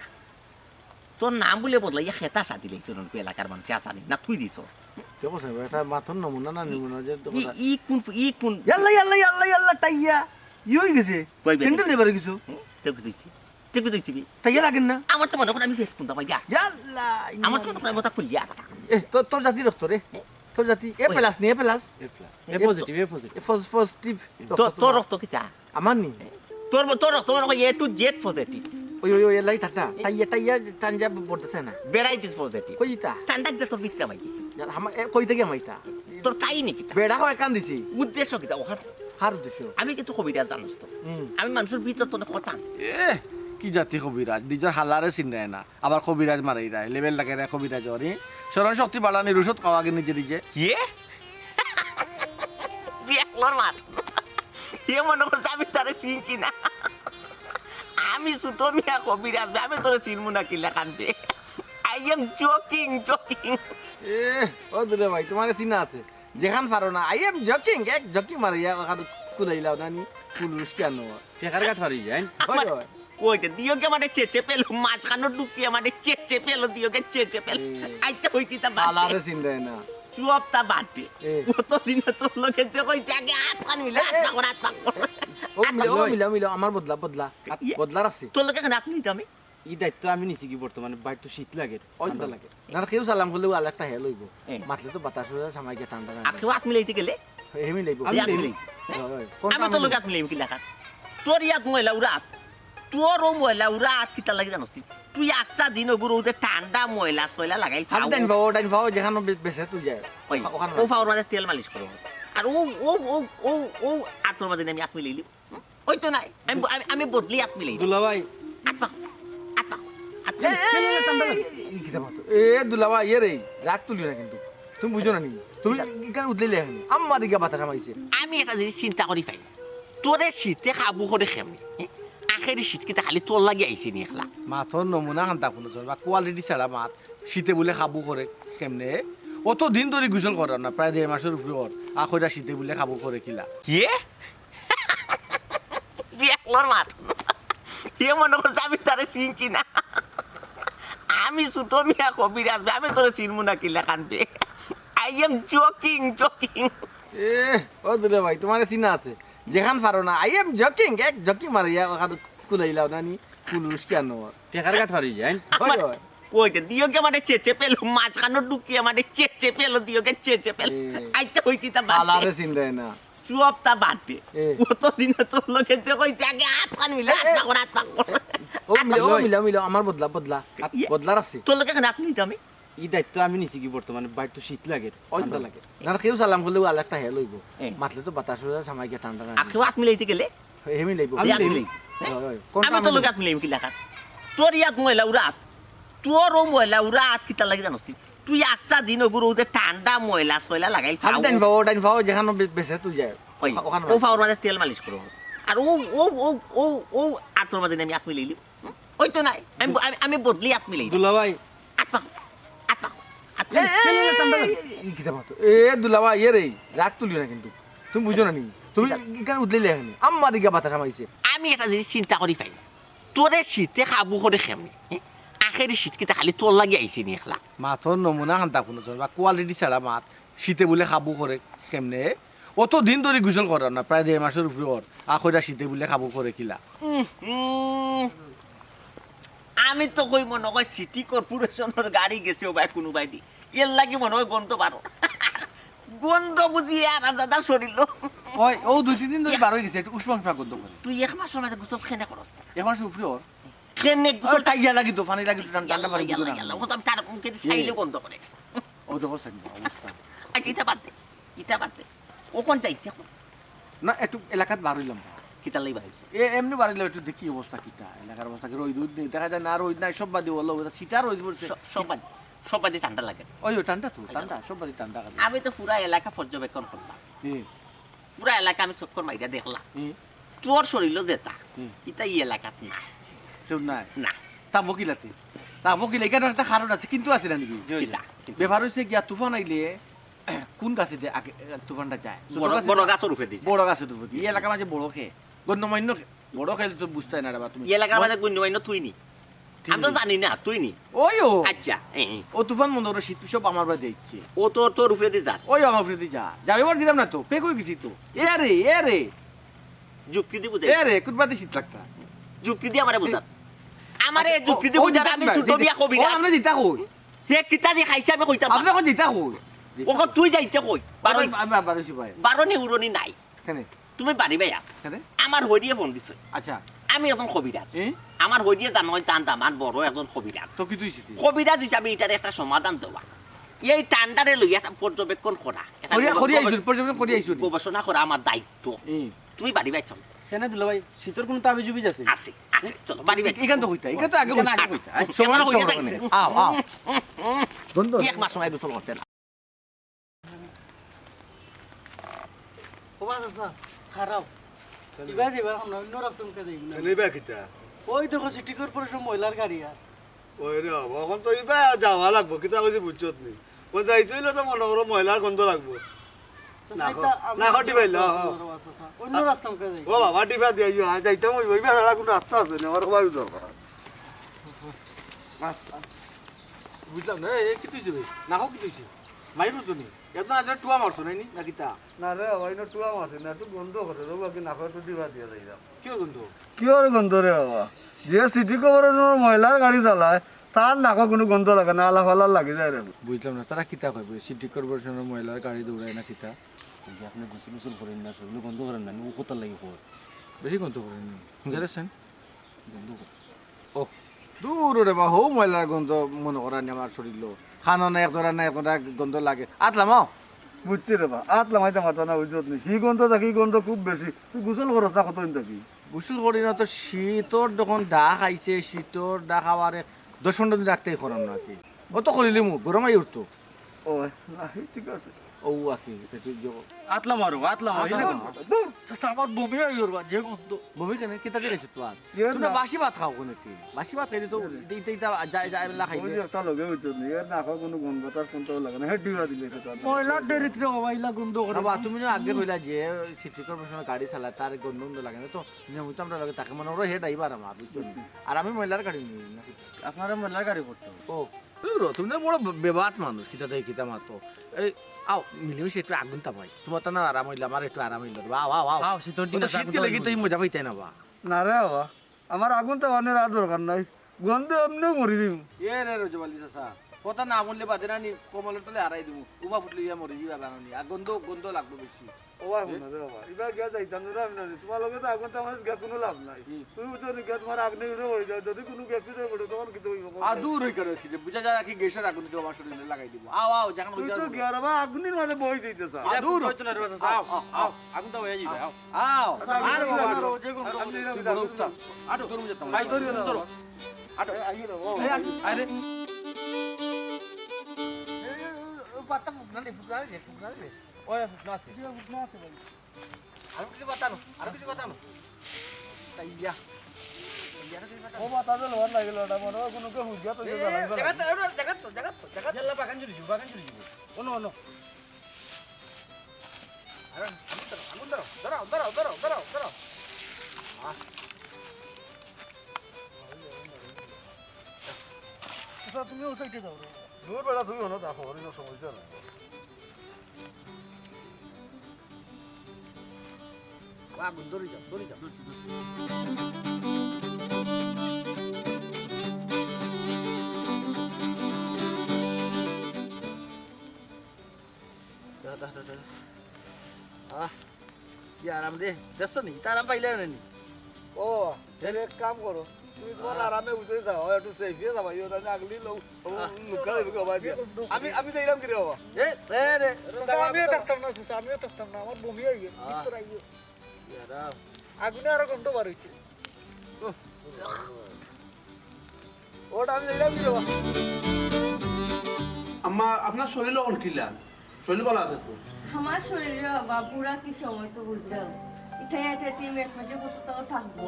তোর নাম বুলে বদলাইয়া খেতাসা দিলে, চলুন, এলাকার মানুষে আসানি না, তুই দিছ। দেখো সাহেব, এটা মাথার নমুনা না নমুনা যে ই, ই কোন, ই কোন? ইয়াল্লা, ইয়াল্লা, ইয়াল্লা, ইয়াল্লা, টাইয়া। ই অই গেছে। কই বেটা? স্যান্ডেল এবারে কিছু। হুম, তোকে দিছি। তোকে দিছি কি? টাইয়া লাগেন না? আমার তো মনে হয় আমি ফেস কোনটা পাইয়া। ইয়াল্লা, আমার তো মনে হয় মতা খুলিয়া। এ, তোর, তোর জাতি রক্ত রে। তোর জাতি এ ওই। প্লাস নি, এ প্লাস। এ প্লাস। এ এ তো পজিটিভ, এ পজিটিভ। এ পজ-, পজিটিভ রক্ত তোর, তোর তোমার। রক্ত কিতা? আমার নি? তোর, তোর রক্ত মনে হয় A to Z positive। ওই, ওই, ওই, এলাই ঠান্ডা। এ? টাইয়া, টাইয়া, টান যা পড়তেছে না। বেড়া it is positive। কই ইতা? ঠান্ডা কিতা তোর ভিতরে মাই গেছে। জান, আমার, এ, কই থেকে আমার ইতা? তোর কাহিনী কিতা? বেড়া হয় কান দিছি। উদ্দেশ্য কিতা? ওখান কার উদ্দেশ্য? আমি কিন্তু কবিরাজ জানোস তো। হুম। আমি মানুষর ভিতর তো কথা। এ, কি জাতি কবিরাজ? নিজর হালারে চিনরায় না। আবার কবিরাজ মারাইরায়, লেবেল লাগাইরায় কবিরাজ অরি। স্মরণ শক্তি বাড়ানির ঔষধ খাওয়া আগে নিজে নিজে। ইয়ে? বিয়াকলর মাত। ইয়ে মনে করছে আমি তারে চিনছি না। আমি ছোট মিয়া কবিরাজ, আমি তোরে চিনমু না কিলা কান্দে। I am joking, joking। এ, ও দুলে ভাই, তোমারে চিনা আছে। যেখান পারো না, I am joking, এক joking মারিয়া ওখান কুলাইলাও না নি, পুলিশ কেন? টেকার গাট ফারি যায়। ওই, ওই। কইতে দিও কে মানে চেচে পেলো, মাঝখানো ঢুকিয়ে মানে চেচে পেলো, দিও কে চেচে পেলো। এ। আইতে হইছি তা বাদ। আলারে চিন্তায় না। চুয়াপ তা বাদ দে। এ। অত দিনে তোর লগে যে কইছে আগে আত পান মিলে, আত পাকড়, আত পাকড়। ও মিলে, ও মিলে, ও মিলে, আমার বদলা, বদলা। আত ইয়ে। বদলার আছে। তোর লগে কেন আপনি দিতে আমি? ই দায়িত্ব আমি নিছি কি বর্তমানে, বাইর তো শীত লাগে, ওই তো। ঠান্ডা লাগে। না, কেউ সালাম করলেও আলাদা হেল হইব। এ। মাতলে তো বাতাস হয়ে সামাই গিয়া ঠান্ডা লাগে। আর কেউ আত মিলাইতে গেলে? হে মিলাইব। আমি মিলাইব। হয়, হয়। কোনটা আমি তো আমি লগে আত মিলাইব কি লেখা? তোর ইয়াত ময়লা উড়া আত। তোর ও ময়লা উড়া আত কিতা লাগে জানোস তুই? তুই আস্তা দিন ওগুলো ওদের ঠান্ডা ময়লা সয়লা লাগাই আমি খাও। ডাইন পাও, ডাইন পাও, যেখানে বে-, বেছে তুই যায়। ওই, ওখানে ও পাওর মাঝে তেল মালিশ করো। আর ও, ও, ও, ও, ও আতর মাঝে আমি আত মিলাইলি। ওই তো নাই, আমি, আমি, আমি বদলি আত মিলাই। দুলাভাই। আত পাকো, আত পাকো, আত পাকো। এ, এ, এ, এ, এ, এ, কিতা মাতো? এ, দুলাভাই, এ রে, রাগ তুলিও না কিন্তু। তুমি বুঝো না নি? তুমি কিতা? ইখান উঠলে লেখা নি। আমার দিকে বাতাস আমাইছে। আমি একটা জিনিস চিন্তা করি পাই। তোরে শীতে কাবু করে কেমনে? হ্যাঁ? আখেরি শীত কিতা খালি তোর লাগি আইছে নি একলা? মাতর নমুনা খান তা কোনো চল, বা কোয়ালিটি ছাড়া মাত। শীতে বুলে কাবু করে কেমনে? অত দিন ধরি গোসল করার না, প্রায় দেড় মাসের উপরে ওর। আখইরা শীতে বুলে কাবু করে কিলা? ইয়ে? বিয়াকলর মাত। এ মনে করছে আমি তারে চিনছি না। আমি ছোট মিয়া কবিরাজ বে, আমি তোরে চিনমু না কিলা কানবে। I am joking, joking। এ, ও দুলে ভাই, তোমার চিনা আছে। যেখান পারো না, I am joking, এক joking মারিয়া ওখান কুলাইলাও না নি, পুলিশ কেন? টেকার গাট ফারি যায়। ওই, আমার ওই। কইতে দিও কে মানে চেচে পেলো, মাঝখানো ঢুকিয়ে মানে চেচে পেলো, দিও কে চেচে পেলো। এ। আইতে হইছি তা বাদ দে। আলারে চিন্তায় না। চুয়াপ তা বাদ দে। এ। অত দিনে তোর লগে যে কইছে আগে আত পান মিলে, এ, আত এ। পাকড়, আত পাকড়। ও মিলে, ও মিলে, ও মিলে, আমার বদলা, বদলা। আত ইয়ে। বদলার আছে। তোর লগে কেন আত মিলাইতে আমি? ই দায়িত্ব আমি নিছি কি বর্তমানে, বাইর তো শীত লাগে, ওই তো। ঠান্ডা লাগে। না, কেউ সালাম করলেও আলাদা হেল হইব। এ। মাতলে তো বাতাস হয়ে সামাই গিয়া ঠান্ডা লাগে। আর কেউ আত মিলাইতে গেলে? হে মিলাইব। আমি ইয়া মিলাইব। মিলাই। ওই, ওই। কোনটা আমি তো আমি লগে আত মিলাইব কি লেখা? তোর ইয়াত ময়লা উড়া আত। তোর ও ময়লা উড়া আত কিতা লাগে জানোস তুই? তুই আস্তা দিন ওগুলো ওদের ঠান্ডা ময়লা সয়লা লাগাই আমি খাও। ডাইন পাও, ডাইন পাও, যেখানে বে-, বেছে তুই যায়। ওই, ওখানে ও পাওর মাঝে তেল মালিশ করো। আর ও, ও, ও, ও, ও আতর মাঝে আমি আত মিলাইলি। হুম? ওই তো নাই। আমি, আমি, আমি বদলি আত মিলাই। দুলাভাই। আত পাকো, আত পাকো, আত পাকো। এ, এ, এ, এ, এ, কিতা মাতো? এ, দুলাভাই, এ রে, রাগ তুলিও না কিন্তু। তুমি বুঝো না নি? তুমি কিতা? ইখান উঠলে লেখা নি। আমার দিকে বাতাস আমাইছে। আমি একটা জিনিস চিন্তা করি পাই না। তোরে শীতে কাবু করে কেমনে? হ্যাঁ? আখেরি শীত কিতা খালি তোর লাগি আইছে নি একলা? মাতর নমুনা খান তা কোনো চল, বা কোয়ালিটি ছাড়া মাত। শীতে বুলে কাবু করে কেমনে? অত দিন ধরি গোসল করার না, প্রায় দেড় মাসের উপরে ওর। আখইরা শীতে বুলে কাবু করে কিলা? উম, উম। আমি তো কই মনে হয় সিটি কর্পোরেশনের গাড়ি গেছে ও ভাই কোনো ভাই দি। এর লাগি মনে হয় গন্ধ বারো। গন্ধ বুঝি আর দাদা শরীর লো। ওই, ও দুই তিন দিন ধরি বার হয়ে গেছে, একটু উষ্ণ উষ্ণ গন্ধ করে। তুই এক মাসের মাঝে গোসল কেনে করস না? এক মাসের উপরে ওর। কেনে গোসল ওর টাইয়া লাগি তো, পানি লাগি তো, ঠান্ডা পানি ইয়াল্লা, দিও না। ইয়াল্লা, ওটা তার মুখে দিয়ে এ। চাইলে গন্ধ করে। ও দেখো সাইন অবস্থা। আচ্ছা, ইটা বাদ দে, ইটা বাদ দে। ও কোন যাইতে এখন? না, একটু এলাকাত বার হইলাম। কিতা লাগি বার হইছে? এ, এমনি বার হইলাম, একটু দেখি অবস্থা কিতা, এলাকার অবস্থা কি, রইদ উদ নেই, দেখা যায় না রইদ নাই, সব বাদে ওলা ওলা সিটা রইদ পড়ছে। সব, সব বাদে, সব বাদে ঠান্ডা লাগে। ওই, ওই ঠান্ডা তো, ঠান্ডা। ঠান্ডা, সব বাদে ঠান্ডা লাগে। আমি তো পুরা এলাকা পর্যবেক্ষণ করলাম। হুম। পুরা এলাকা আমি চক্কর মাইরা দেখলাম। হুম। তোর শরীরও যেটা, হুম। ইটা ই এলাকাত নাই। কেউ নাই? না। তা বকিলাতে? তা বকিলা, এখানে একটা কারণ আছে, কিন্তু আছে না নাকি? জি, জি। কিতা? ব্যাপার হইছে গিয়া তুফান আইলে কোন গাছে দে আগে, এ, তুফানটা যায়? ছোট বড়, গাছে বড় যায়? গাছের উপরে দিয়ে যায়। বড় গাছের উপরে দিয়ে। এই এলাকার মাঝে বড় খে, গণ্যমান্য খে। বড় খে তো বুঝতে না রে বা তুমি। এই এলাকার মাঝে গণ্যমান্য তুই নি। ঠিক আমি তো আছে। জানি না, তুই নি। ওই ও। আচ্ছা, এ, এ। ও তুফান মনে করো শীত সব আমার বাড়ি দিচ্ছে। ও তো তোর উপরে দিয়ে যার। ওই আমার উপরে দিয়ে যা। যাবে বার দিলাম না তো, পেক হয়ে গেছি তো। এ রে, এ রে। যুক্তি দি বুঝাই। এ রে, কোন বাদে শীত লাগতা? যুক্তি দি আমারে বুঝার। আমারে আচ্ছা, যুক্তি দি ও, ও বুঝার, জিতা আমি না, ছোট জিতা। মিয়া কবি ও, না। আমরা জিতা কই? হে কিতা দি খাইছে আমি কইতাম আপনি না। এখন জিতা কই? ও কই তুই যাইতে কই? বারো, আমি, আমি, আমি বারো সিপাহী। বারো নি উড়নি নাই। কেনে? তুমি বাড়ি বাইয়া। কেনে? আমার হইডিয়ে ফোন দিছে। আচ্ছা। আমি এখন কবিরাজ। এ? আমার হইডিয়ে জানো হয় তান দামান বড় একজন কবিরাজ। তো কি তুই শিখি? কবিরাজ হিসাবে এটার একটা সমাধান দেওয়া। এই ঠান্ডারে লইয়া একটা পর্যবেক্ষণ করা। এটা করিয়া, গব-, করিয়া গবেষ-, আইছুন, পর্যবেক্ষণ করিয়া আইছুন। গবেষণা করা আমার দায়িত্ব। এ। তুমি বাড়ি বাইয়া চলো। কেনে দিল ভাই? শীতর কোনো তাবিজ উবিজ আছে? আছে, আছে। চলো, বাড়ি বাইয়া এখান তো চলো। কইতা, এখান তো আগে এখান কইতা। আগে কইতা। সমাধান এখান কইতা সমাধান আছে। আও, আও। বন্ধু। এক মাস সময় গোসল করছে না। ও বা চাচা, খারাপ। কেন? ইবা যে এবার আমরা অন্য রাস্তা মুখে যাই না। কেন ইবা কিতা? ওই দেখো, সিটি কর্পোরেশন ময়লার গাড়ি আর। ওই রে বাবা, এখন তো ইবা যাওয়া লাগবো, কিতা কইছি বুঝছত নি? ও যাইতে হইলে তো মনে করো ময়লার গন্ধ লাগবো। না, না, হটি ভাই, ল। অন্য রাস্তা মুখে যাই। ও বাবা, টিপা দিয়া ইয়া, যাইতাম ওই, ওই বেড়া কোনো রাস্তা আছে না, আমার খুবই দরকার। বুঝলাম না, এ কি তুই যাবে? না হোক কি তুই? মাইর বুঝছো নি? এত না, টুয়া মারছো নাই নি, না কিতা? না রে বাবা, ইনো টুয়া মারছি না, একটু গন্ধ করে, রে বাবা, কি না করে একটু টিপা দিয়া যাইতাম। কিওর গন্ধ? কিওর গন্ধ রে বাবা? যে সিটি কর্পোরেশনের ময়লার গাড়ি চালায়, তার নাকো কোনো গন্ধ লাগে না, আলা ফালা লাগি যায় রে। বুঝলাম না, তারা কিতা কইবো? সিটি কর্পোরেশনের ময়লার গাড়ি দৌড়ায় না কিতা? ওই যে আপনি গোসল গোসল করেন না, শরীরে গন্ধ করেন না, ও কোথার লাগি কর? বেশি গন্ধ করেন নি। বুঝতে পারছেন? গন্ধ করে। ও, দূর রে বা, হো ময়লার গন্ধ মনে করা নি আমার শরীর লো। খানো না, এক ধরা না, এক ধরা গন্ধ লাগে। আত লামাও। বুঝছি রে বা, আত লামাইতে মাথা না, বুঝছত নি? কি গন্ধ থাকি, গন্ধ খুব বেশি। তুই গোসল করস না কতদিন থাকি? গোসল করি না তো, শীতর যখন ডাক আইছে, শীতর ডাক আবার এক দশ পনেরো দিন রাখতেই করাম না আর কি। অত করিলিমু, গরম আই উঠতো। ও, না, ঠিক আছে। ও, আছে, এটা ঠিক জো-, আতলা মারো, আতলা মারো। আতলা মারো। দূর। চাচা, আমার বমি আইওর বা, যে গন্ধ। বমি কেনে? কিতা দিয়ে খাইছো তো আর? ইয়ে তুমি না। বাসি ভাত খাও কোনে কি? বাসি ভাত খাইলে তো ইয়ে না। ইটা, ইটা, ইটা যায়, যায়, বেলা খাইলে। ওই যে একটা লগে হইতো না, এর না খাওয়া কোনো গন্ধ তার কোনটাও লাগে না, হ্যাঁ, ডিবা দিলে সেটা। ময়লার ডেরিত রে বাবা, ইলা গন্ধ করে। বাবা, তুমি না আগে কইলা যে সিটি কর্পোরেশনের গাড়ি চালায়, তার গন্ধ গন্ধ লাগে না তো। নিয়মিত আমরা লগে তাকে মনে করো, হে ড্রাইভার আমার, বুঝছো নি? আর আমি ময়লার গাড়ি নিই না। আপনারা ময়লার গাড়ি করতে হবে। ও, ওই র, তুমি না বড় বে-, বেবাট মানুষ, কিতা দেয় কিতা মাতো। এই, আও, মিলেমিশে একটু আগুন তাপাই। তোমার তো না আরাম হইলো, আমার একটু আরাম হইলো। আও, আও, আও। আও, শীতর দিন অত আছে, শীত আগুন গেলে কি তাপাই। তুমি মজা পাইতে না বা? না রে বাবা, আমার আগুন তাপানির আর দরকার নাই, গন্ধে এমনিও মরি দিমু। এ রে রজব আলী চাচা, কথা না শুনলে বাদে না নি, কমলের তলে হারাই দিমু। উবা ফুটলে ইয়া মরি যাবা বানানি। আর গন্ধ, গন্ধ লাগবো বেশি। ও ভাই, এ? হুনো রে বাবা, ইবা গিয়া যাইতাম না রে আমি না রে। তোমার লগে তো আগুন তামানিত গিয়া কোনো লাভ নাই। হুম। তুমি বুঝছো নি, গিয়া তোমার আগুনে উড়ে পড়ে যায়। যদি কোনো গ্যাস হয়ে পড়ে, তখন কি তুমি আ, দূর হই কেন এসে? বুঝা যায় কি গ্যাসের আগুন কেউ আমার শরীরে লাগাই দিব। আও, আও, যেখানে তুই হই তো যাও। গিয়া রে বা আগুনের মাঝে বই দিতে চাস। আ, দূর। আও, আও, আও। আগুন তো হয়ে যাবে, আও। আও। আচ্ছা, আর আমি বাবা, যাইতাম। আর যে কোনো আমি যাইতাম। তুই বড় উস্তাদ। আটো, তোর মধ্যে ভাই, ধরিও না। ধরো। আটো। এই, আইও না, ও। এই, আয়। আরে। এই, এই, এই, পাতা ফুক না রে, ফুক না রে, ফুক না রে। ওই, ফুক না আছে। জি, ফুক না আছে ভাই। আরো কিছু পাতা আনো, আরো কিছু পাতা আনো। তাইয়া। তাইয়া, আরো কিছু পাতা আনো। ও, পাতা তো লোহার লাগে, লোহাটা মনে হয় কোনো কেউ হুইয়া তো এ, জ্বালাই, জ্বালাই। জাগাত, জাগাত, জাগাত, জাগাত। জেলা বাগান চলে যাবো, বাগান চলে যাবো। অনো, অনো। আরে, আগুন ধরো, আগুন ধরো, ধরো, ধরো। আহ। আচ্ছা, তুমি ও সাইডে যাও রে। দূর বেটা, তুমি অনো দেখো, অনো সমস্যা নাই। আগুন ধরে যাও, ধরে যাও। দা, দা, দা, দা। আহ, কি আরাম রে। দেখছো নি? ইতা আরাম পাইলে না নি? ও, তাহলে এক কাম করো। তুমি তোমার আহ। আরামে উঠে যাও, একটু সেফে যাও, ইয়ে, তাহলে আগলি লোক, ও, আহ। লুকা দেবে গো, বাবা দিয়া। আমি, আমি যাইলাম কি রে বাবা? এ, এ রে। চাচা, আমিও থাকতাম না, চাচা, আমিও থাকতাম না, আমার বমি হয়ে গেছে, আহ। ভিতরে আইও। কি আরাম। আগুনে আরো গন্ধ বার হইছে। ওটা আমি দেখলাম কি বাবা? আম্মা, আপনার শরীর অখন কিলা? শরীর ভালা আছে তো? আমার শরীরে বাবা পুরা কি সময় তো বুঝলাম। ইথায় একটা টিম এক মিনিটে কতটাও থাকবো।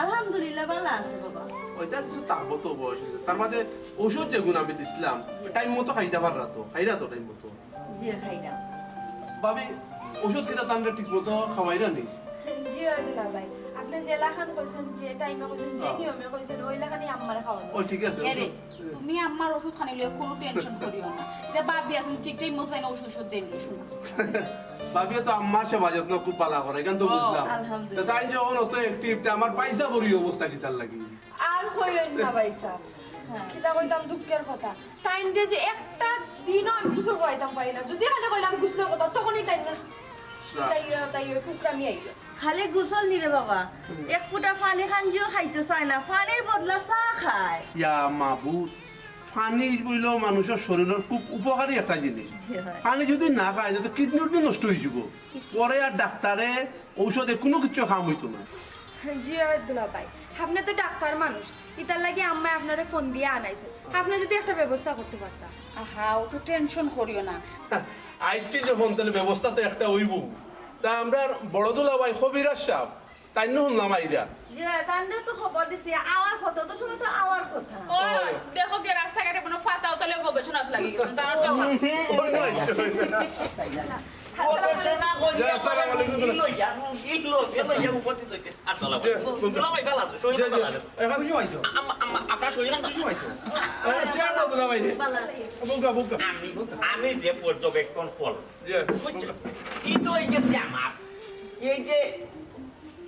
আলহামদুলিল্লাহ, ভালা আছে বাবা। ওইটা কিছু থাকবো তো বয়স হয়েছে। তার বাদে ঔষধ যেগুলো আমি দিছিলাম, জি। টাইম মতো খাইতা পাররা তো? খাইরা তো টাইম মতো? জি, খাইরাম। ভাবি, ঔষধ কিতা তানরে ঠিক মতো খাওয়াইরা নি? জি, ওই দুলাভাই। আপনি যেলাখান কইছেন, যে টাইমে কইছেন, যে হ্যাঁ। নিয়মে কইছেন, ওই লেখানি আম্মারে খাওয়ান। ও, ঠিক আছে। এরে, তুমি আম্মার ওষুধ খানি লইয়া কোনো টেনশন করিও না। যে ভাবি আছেন, ঠিক টাইম মতো খাইন, ওষুধ, ওষুধ দেন, শুনো। ভাবিয়ে তো আম্মার সেবা যত্ন খুব ভালা করে, এখান তো ও, বুঝলাম। আলহামদুলিল্লাহ। তা তাই যখন অত অ্যাক্টিভ, তা আমার পয়সা বড়ি অবস্থা কিতার লাগি? আর কইয়েন না ভাই সাহেব। হ্যাঁ। কিতা কইতাম দুঃখের কথা। তাইন যে একটা দিনও আমি গোসল করাইতাম পারি না। যদি খালি কইলাম গোসলের কথা, তখনই তাইন না। তাই, তাই, কুকরামি আইলো। খালি গোসল নি রে বাবা, এক ফুটা পানি খান জিও খাইতে চায় না, পানির বদলা চা খায়। ইয়া মাবুদ, পানি অইলো মানুষের শরীরের খুব উপকারী একটা জিনিস। জি হয়। পানি যদি না খায়, তে কিডনি উডনি নষ্ট অই যাইবো। পরে আর ডাক্তারে ঔষধে কোনো কিছু কাম অইতো না। জি অয় দুলাভাই, আপনি তো ডাক্তার মানুষ, ইতার লাগি আম্মায় আপনারে ফোন দিয়া আনাইছে, আপনি যদি একটা ব্যবস্থা করতে পারতা। আহা, অত টেনশন করিও না। আইছি যখন, তাহলে ব্যবস্থা তো একটা অইবো। তা আমরার বড় দুলাভাই কবিরাজ সাব, তাইন হুনলাম আইরা। জি, তানরে তো খবর দিছি, আওয়ার কথা, অত সময় তো আওয়ার কথা। ও, দেখো গিয়া রাস্তাঘাটে কোনো ফাতাও তালে গবেষণাত লাগি গেছে, তারা তো অইলো আইছে, অইলো। জি, আসসালামু আলাইকুম। দুলাভাই ভালা আছো? শরীর ভালা আছে? আম্মা, আম্মা, আপনার শরীর ভালা আছে? আরে, চেয়ার দাও দুলাভাই। বউকা, বউকা। আমি, আমি যে পর্যবেক্ষণ করলাম, বুঝছো? কিন্তু এই যে আমার, এই যে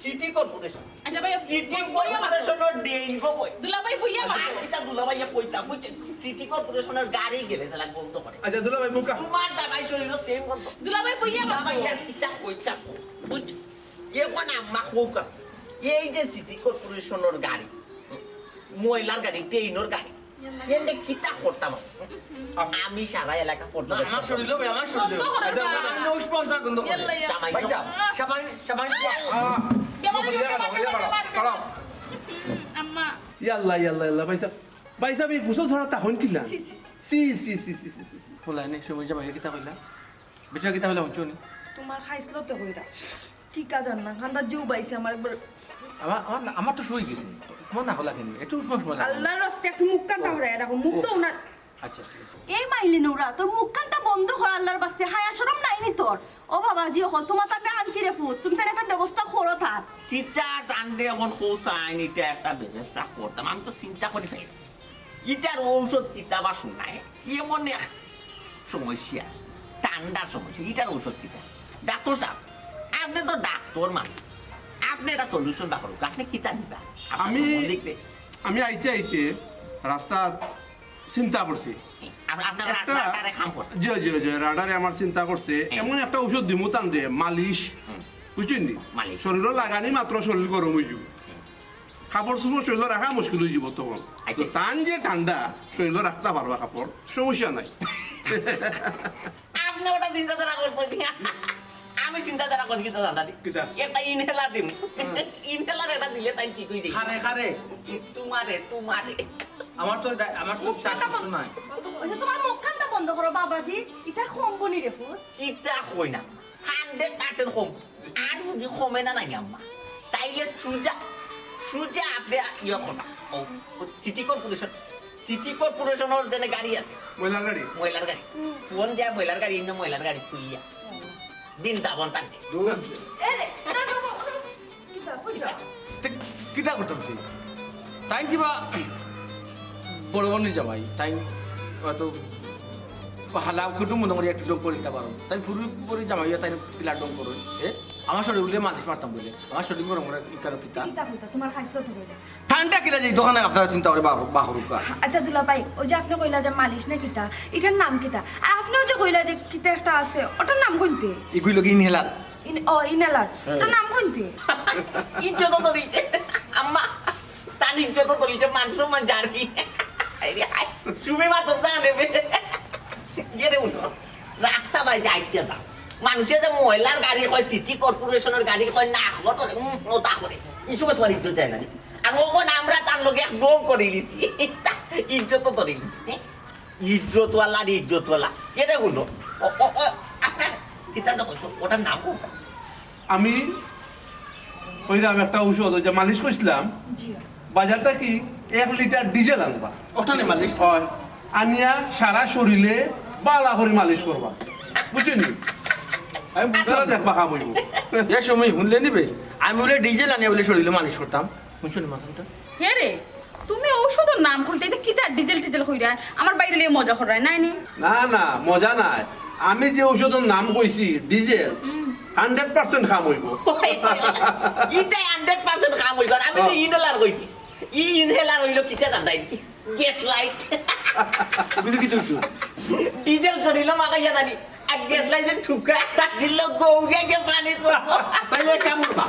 সিটি কর্পোরেশন। আচ্ছা ভাই, সিটি কর্পোরেশনর ড্রেন গো বই। দুলাভাই বইয়া মা। আর কিতা দুলাভাই ইয়া কইতা, বুঝছো? সিটি কর্পোরেশনর গাড়ি গেলে চালা গন্ধ করে। আচ্ছা দুলাভাই বউকা। তোমার জামাই শরীরও সেম গন্ধ। দুলাভাই বইয়া মা। দুলাভাই আর কিতা কইতা, বুঝছো? এখন আম্মা কউক আছে। এই যে সিটি কর্পোরেশনর গাড়ি, ময়লার গাড়ি, ড্রেনর গাড়ি, এমনে কিতা করতাম? আপ- আমি সারা এলাকা পর্যন্ত না, আমার শরীর হবে, আমার শরীর হবে। বন্ধ করো না। আচ্ছা, আচ্ছা, আচ্ছা। আমি উষ্ণ উষ্ণ গন্ধ করে। ইয়াল্লা, ইয়াল্লা। জামাই ভাই সাহেব, সাবান, সাবান দিয়া। আহ, বেমারি ইয়া লোকে বাড়াও, বাড়াও, বাড়াও, বাড়াও। হুম, আম্মা। ইয়াল্লা, ইয়াল্লা, ইয়াল্লা, ভাই সাহেব। ভাই সাহেব, এই গোসল ছাড়া তা হন কিলা? ছি, ছি, ছি, ছি। ছি, ছি, ছি, ছি, ছি, ছি। বলা এনে সময় যাবা, হে কিতা কইলা? বিচার কিতা কইলা, হুনছো নি? তোমার খাইছলত তো কইরা। ঠিক আছে, না, ঠান্ডা জু বাইছে আমার একবার। আমার, আমার না, আমার তো সই গেছে। তোমার না হলা কেন? একটু উষ্ণ উষ্ণ লাগে। আল্লাহর রাস্তে একটু মুখ কান্তা হরাই রাখো, মুখ তো না। আচ্ছা, ঠিক আছে। এই মাইলি নুরা, তোর মুখ কান্তা বন্ধ কর আল্লাহর বাস্তে, হায়া শরম নাই নি তোর? ও বাবা, জি অকল, তোমার তাতে আনছি রে ফুত, তুমি তার একটা ব্যবস্থা করো তার। কিতা তানরে এখন কও চাইন, ইটা একটা ব্যবস্থা করতাম, আমি তো চিন্তা করি পাই। ইটার ঔষধ কিতা বা শোনায়, এমন এক সমস্যা, ঠান্ডার সমস্যা, ইটার ঔষধ কিতা? ডাক্তার সাহেব, আপনি তো ডাক্তার মানুষ, আপনি একটা সলিউশন বার করুন, আপনি কিতা দিবা? আপনার আমি, সম্বন্ধে একটু আমি আইতে আইতে রাস্তা চিন্তা করছি। আপ-, আপনার রা-, একটা রাডারে কাম করছে। জি, জি, জি, রাডারে আমার চিন্তা করছে। হ্যাঁ। এমন একটা ঔষধ দিমু তানরে, মালিশ। হুম। বুঝছইন নি? মালিশ। শরীরও লাগানি মাত্র শরীর গরম অই যাইবো। হুম। কাপড় চোপড় শরীরও রাখা মুশকিল অই যাইবো তখন। আচ্ছা। তো তান যে ঠান্ডা, শরীরও রাখতা পারবা কাপড়, সমস্যা নাই। আপনি ওটা চিন্তাধারা করছেন। আমি চিন্তাধারা করছি কিতা জানতা নি? কিতা? একটা ইনহেলার দিমু। হ্যাঁ। ইনহেলার এটা দিলে তাই ঠিক অই যাইবো। কারে, কারে? তোমারে, তোমারে। আমার তো এটা, আমার তো মুখখানটা শ্বাস বন্ধ নাই। ওই যে তোমার মুখখানটা বন্ধ করো বাবাজি, ইটা কমবো নি রে ফুত। ইটা কই না, হান্ড্রেড পার্সেন্ট কম। আর যদি কমে না নাই আম্মা, তাইলে সুজা, সুজা আপনি ইয়ে করবা। ও, ও সিটি কর্পোরেশন, সিটি কর্পোরেশনর যে গাড়ি আছে, ময়লার গাড়ি। ময়লার গাড়ি। হুম। ফোন দিয়া ময়লার গাড়ি, ইনো ময়লার গাড়ি তুলিয়া। হুম। বৃন্দাবন তাকে। দূর। এ রে, না, না, না, না। কিতা, কই যাও? তে কিতা করতাম তুই? তাই কিবা বড় বড় জামাই, তাই হয়তো হালা কুটুম মনে করি একটু ডং করে দিতে পারো। তাই ফুরু ফুরি জামাই, তাই পিলা ডং করো। এ? আমার শরীর বলে মালিশ মারতাম বলে। আমার শরীর গরম করে ইকানো কিতা? কিতা কইতা? তোমার খাইছলত তো কইতা। ঠান্ডা কিলা যে দোকানে আপনারা চিন্তা করে বা-, বাহরুকা। আচ্ছা দুলাভাই, ওই যে আপনি কইলা যে মালিশ না কিতা, ইটার নাম কিতা? আর আপনিও যে কইলা যে কিতা একটা আছে, ওটার নাম কোনতে? ইগুলো কি ইনহেলার? ইন-, ও, ইনহেলার। হ্যাঁ। ওটার নাম কোনতে? ইজ্জত তো দিছে। আম্মা, তার ইজ্জত তো দিছে, মান সম্মান যার কি। আরে, আয়, তুমি মাত্র জানে বে। গেলে উঠো। রাস্তা বাই যাইতে যাও। মানুষে যে ময়লার গাড়ি কয়, সিটি কর্পোরেশনের গাড়ি কয়, না, হলো তো, উম, ওটা করে। এই সময় তোমার ইজ্জত যায় না নি? আর ওখানে আমরা তার লগে এক ডং করে নিছি। ইজ্জত তো ধরে নিছি। ইজ্জতওয়ালা রে, ইজ্জতওয়ালা। কে রে বললো? ও, ও, ও, আপনার কিতা দেখো তো, ওটার নাম কোনটা? আমি কইরাম একটা ঔষধ, ওই যে মালিশ কইছিলাম, জি। বাজার থাকি এক লিটার ডিজেল আনবা। ওটা নে মালিশ? হয়। আনিয়া সারা শরীরে বালা করি মালিশ করবা। বুঝছইন নি? আমি বুঝলাম। তারা দেখবা কাম অইবো। এ সময় হুনলে নিবে? আমি বলে ডিজেল আনিয়া বলে শরীরে মালিশ করতাম। হুনছো নি মাথাটা? হে রে, তুমি ঔষধর নাম কইতা, ইতা কিতা ডিজেল টিজেল কইরা? আমার বাইরে লিয়ে মজা কররায়, নাই নি? না, না, মজা নাই। আমি যে ঔষধর নাম কইছি, ডিজেল, হুম। হান্ড্রেড পার্সেন্ট কাম অইবো। ইটাই হান্ড্রেড পার্সেন্ট কাম অইবো। আর আমি যে হ্যাঁ। ইনহেলার কইছি, ই ইনহেলার অইলো কিতা জানতায় নি? Gas light. কিন্তু কি তুই? ডিজেল চড়িল মাখাইয়া জানি, আর গ্যাস লাইটে ঠুকা দিল গৌড়িয়া গিয়া পানি পড়বো। তাইলে এক কাম করবা,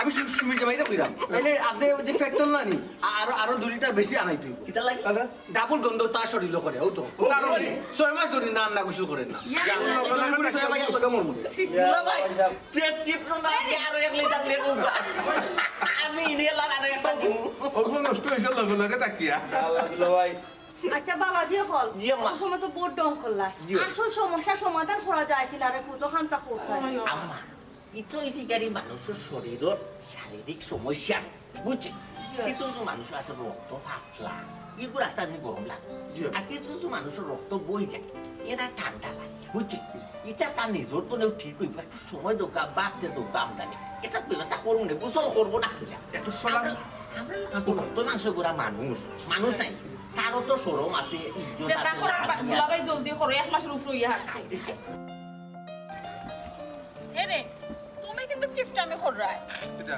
আমি সু-, সুমি জামাইরে কইরাম। তাইলে আপনি ওই যে পেট্রোল না নি, আ-, আরো, আরো দুই লিটার বেশি আনাই তুই। কিতা লাগে? দাদা। ডাবল গন্ধ তার শরীরও করে, ও তো। ও, কারণ ও। ছয় মাস ধরে রান্না গোসল করে না। ইয়া। ইয়া, ইয়া, ইয়া, ইয়া, ইয়া, ইয়া, ইয়া, ইয়া। সি, সি। দুলাভাই, প্রেসক্রিপশন আগে আরো এক লিটার লেবু। আমি ইনহেলার আরো একটা দিমু। ওগুলো নষ্ট হয়েছে লগে লগে তাকিয়া। আল্লাহ দুলাভাই। আচ্ছা বাবা, জি অকল। জি আম্মা। অত সময় তো বহুত ঢং করলা। জি। আসল সমস্যা সমাধান করা যায় কিলা রে ফুত, অখানতা কও চাই। আম্মা, ইতো ইসিকারি মানুষর শরীরর শারীরিক সমস্যা, বুঝছো? জি। কিছু কিছু মানুষ আছে রক্ত পাতলা, ইগুর আস্তে আস্তে গরম লাগে। জি। আর কিছু কিছু মানুষর রক্ত বই যায়, এরা ঠান্ডা লাগে, বুঝছি? এটা তার নিজর তো নেও ঠিক হইব, একটু সময় দোকা, বাড়তে দোকা আমদানি। এটা ব্যবস্থা করবো না, গোসল করবো না কিলা? একটু চলা- আমরা, আমরা লাগান তো রক্ত মাংস করা মানুষ, মানুষ নাই। তারও তো শরম আছে, ইজ্জত যেটা আছে, করার লাজ বা-, আছে। দুলাভাই জলদি করো, এক মাসের উপরে ইয়ে আসছে। এ রে, তুমি কিন্তু কিফটামি কররায়। কিতা?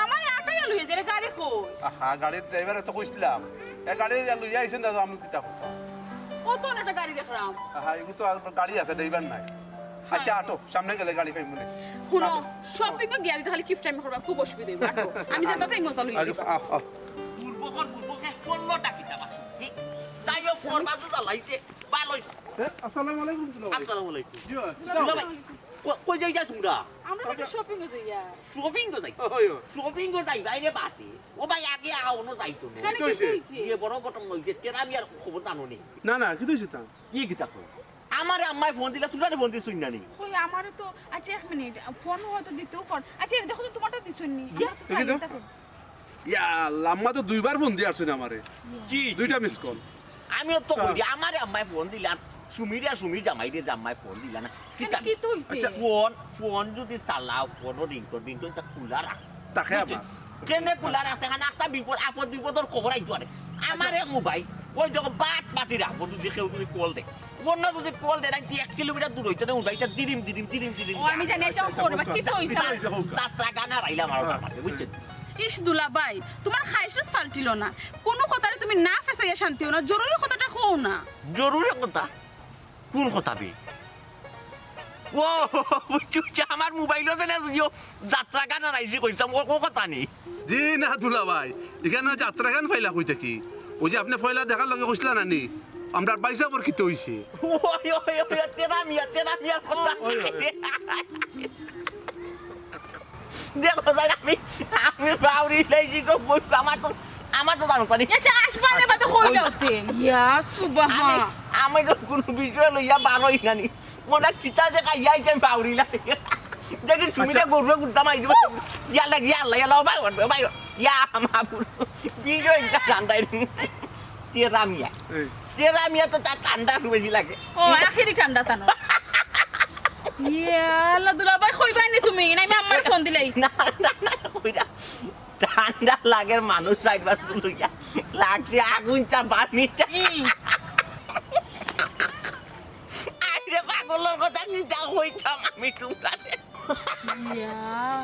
আমার আটাই আলু হয়েছে রে, গাড়ি কই? আহা, গাড়ির ড্রাইভারে তো কইছিলাম। এ গাড়ি লইয়া আইছেন দাদা, আমি কিতা করতাম? কত একটা গাড়ি দেখলাম। আহা, এগুলো তো আর গাড়ি আছে, ড্রাইভার নাই। আচ্ছা, হ্যাঁ। আটো, সামনে গেলে গাড়ি পাইমু নে। হুনো, আটো। শপিং এ গিয়া তো খালি কিফটামি করবা, খুব অসুবিধা হইব। আটো, আমি যেটা চাই মতো লইয়া আচ্ছা, যাইবা। আহ, আহ। পূর্ব কর, পূর্ব কে করলো ডাকিটা বাসু। যাই হোক, পর বাজু জ্বালাইছে, ভালো হইছে। এ, আসসালামু আলাইকুম, দুলাভাই। আসসালামু আলাইকুম। জি, দুলাভাই, ক-, কই যাইতা তোমরা? আমরা তো একটা শপিং এ যাইয়া। শপিং এ যাই? ওই, ওই। শপিং এ যাই, বাইরে বাটে। ও ভাই, আগে আও, অনো যাইতো না। কেন, কি হইছে? যে বড় ঘটনা হইছে, তেরা মিয়ার খবর জানো নি? না, না, কিতা হইছে তা? ই কিতা কই? আমারে আম্মায় ফোন দিলা, তুমারে ফোন দিছইন না নি? কই, আমারে তো, আচ্ছা, এক মিনিট, ফোন হয়তো দিতেও পার। আচ্ছা, এই দেখো তো, তোমারটা দিছইন নি? ইয়া, আমার তো দেখি তো। চাইনিজটা কই? ইয়া আল্লাহ, আম্মা তো দুইবার ফোন দিয়া আছইন আমারে। জি, দুইটা জি, মিস জি, কল। জি। আমিও তো হ্যাঁ। কই, আমারে আম্মায় ফোন দিলা, সুমিরে আর সুমির জামাইরে যে আম্মায় ফোন দিলা না। কেন, কিতা? কিতা হইছে? আচ্ছা। ফোন, ফোন যদি চালাও, ফোনও রিং করে, রিং করে, তা খোলা রাখ। তাকে বুঝছো? আবার। কেনে খোলা রাখতে? কারণ একটা বিপদ, আপদ বিপদর খবর আইতো পারে। আমারে মোবাইল, ওই যখন বাদ বাতি রাখবো, যদি কেউ যদি কল দেয়, অন্য যদি কল দেয়, নাকি এক কিলোমিটার দূর হইতে না, মোবাইলটা দিরিম, দিরিম, দিরিম, দিরিম, ও, আমি জানি, আচ্ছা, আচ্ছা, ফোন, আচ্ছা, কিতা হইছে? আচ্ছা, আচ্ছা, আচ্ছা। যাত্রা গান আর আইলাম আমার হ্যাঁ। মাঝে, বুঝছেন? ইস দুলাভাই, তোমার খাইশত ফালটিল না, কোনো কথারে তুমি না ফেসাইয়া শান্তি হও না, জরুরি কথাটা কও না। জরুরি কথা? কোন কথা বে? ও, বুঝছি, বুঝছি, আমার মোবাইলও দেন, যাত্রা গান আর আইছি কইতাম, ও, ও কথা নি। জি না দুলাভাই, এখানে যাত্রা গান ফাইলা কই থাকি? ওই যে আপনি ফয়লা দেখার লগে কইছিলা না নি, আমরা বাইসা পর কিতা হইছে? ওই, ওই, ওই, তেরা মিয়া, তেরা মিয়ার কথা। ওই, ওই। দেখো, যাই আমি, আমি বাউরি লাইছি গো, বলবো, আমার তো, আমার তো জানো পারি। আচ্ছা, আসবা না, বাদে কইলাও তে। ইয়া, সুবহান। আমি, আমি তো কোনো বিষয় লইয়া বারোই না নি। মনে হয় কিতা যে খাইয়া আইছে, আমি বাউরি লাগে। দেখি, তুমি আচ্ছা। যে গরুয়ে কুত্তা মারি দিবা। ইয়া লাগে, ইয়া আল্লাহ, ইয়া আল্লাহ, ভাই, ভাই, ইয়া, আমার বুড়ো। বিষয় এটা জানতাই নি। তেরা মিয়া। এই। তেরা মিয়া তো তার ঠান্ডা বেশি লাগে। ও, আখেরি ঠান্ডা তানো। ইয়া আল্লাহ, দুলাভাই কইবায় নি তুমি? না, আমি আম্মারে ফোন দিলাই। না, না, না, কইরা। ঠান্ডা লাগের মানুষ চাইর পাঁচ লইয়া লাগছে আগুন চাপানিটা। হুম। আরে পাগলর কথা কিতা কইতাম আমি তোমরারে। ইয়া,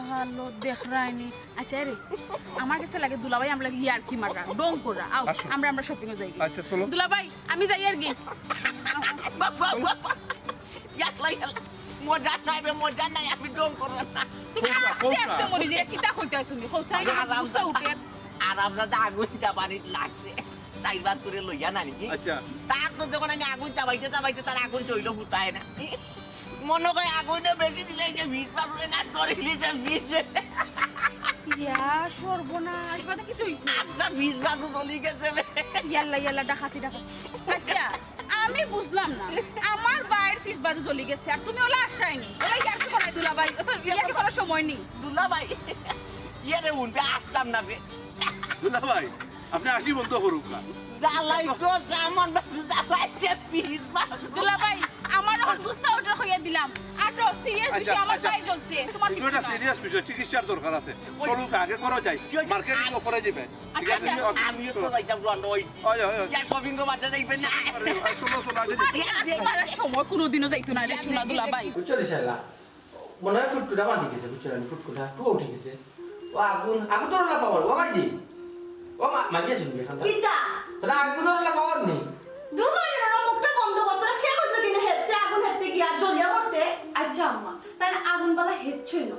হালো দেখরায়নি। আচ্ছা রে, আমার কাছে লাগে দুলাভাই আমরা ইয়ার্কি মারা, ঢং করা। আও, আসো। আমরা, আমরা শপিং এ যাই। আচ্ছা, চলো। দুলাভাই, আমি যাই আর কি। বাবা, বাবা, ইয়াল্লা, ইয়াল্লা। মজা নাই বে, মজা নাই, আমি ঢং করলাম না। তুমি কও না, আস্তে কও না। আস্তে মরি যাই, কিতা কইতায় তুমি? কও চাই না, আরাম গুসা উঠে। আরাম না, আগুন চাপানিত লাগছে। চাইবাদ করে লইয়া না নাকি? আচ্ছা। তার তো যখন আমি আগুন চাপাইতে চাপাইতে তার আগুন চইল ফুটায় না। মনে হয় আগুনে বেশি দিলে এই যে বিষ বাদুড়ে না ধরে দিলে যে বিষ। ইয়া, সর্বনাশ, বাদে কিতা হইছে? আচ্ছা, বিষ বাদু চলি গেছে বে। ইয়াল্লা, ইয়াল্লা, ডাকাতি, ডাকাতি। আচ্ছা, আমি বুঝলাম না, আমার ভাইর ফিস বাদু জ্বলি গেছে, আর তুমি ওলা আশ্রয় নি, ওলা ইয়ার্কি করায় দুলাভাই, ও তো ইয়ার্কি করার সময় নি। দুলাভাই, ইয়ে রে, উনবে আসতাম না বে। দুলাভাই, আপনি আসি বন্ধ করুক না। জ্বালাই তো, জামান বাদু জ্বালাইছে, ফিস বাদু। দুলাভাই, আমার এখন গুসা ওটা হইয়া দিলাম। আর তো সিরিয়াস আচ্ছা, বিষয়, আমার আচ্ছা। ভাই জ্বলছে, তোমার কিন্তু কিচ্ছু এটা না। সিরিয়াস বিষয়, চিকিৎসার দরকার আছে। ওই চলুক, আগে করো যাই, কি হয়েছে? মার্কেটিং করে যাবে। আচ্ছা, ঠিক আছে? আচ্ছা। আমিও তো চলো। যাইতাম রওনা হই। ওই, ওই, ওই। যা শপিং করতে যাইবেন না। আরে, ওই, চলো, চলো, আগে যাই। আরে, আরে, আরে, আরে, সময় কোনোদিনও যাইতো না রে, সোনা দুলাভাই। বুঝছো রে শালা? মনে হয় ফুটকুটা মাটি গেছে, বুঝছো না? ফুটকুটা টুয়া উঠি গেছে। ও আগুন, আগুন ধরো না পাওয়ার, ও মাইজি। ও মা-, মাইজি আছে নি এখানটা? কিতা? তাহলে আগুন ধরো না পাওয়ার নি। দুবার এর মুখটা বন্ধ কর, তোরা কে কইছে কিনা হেঁটতে আগুন হেঁটতে গিয়া আর জ্বলিয়া মরতে? আচ্ছা আম্মা, তাই না আগুন বালা হেঁটছই না।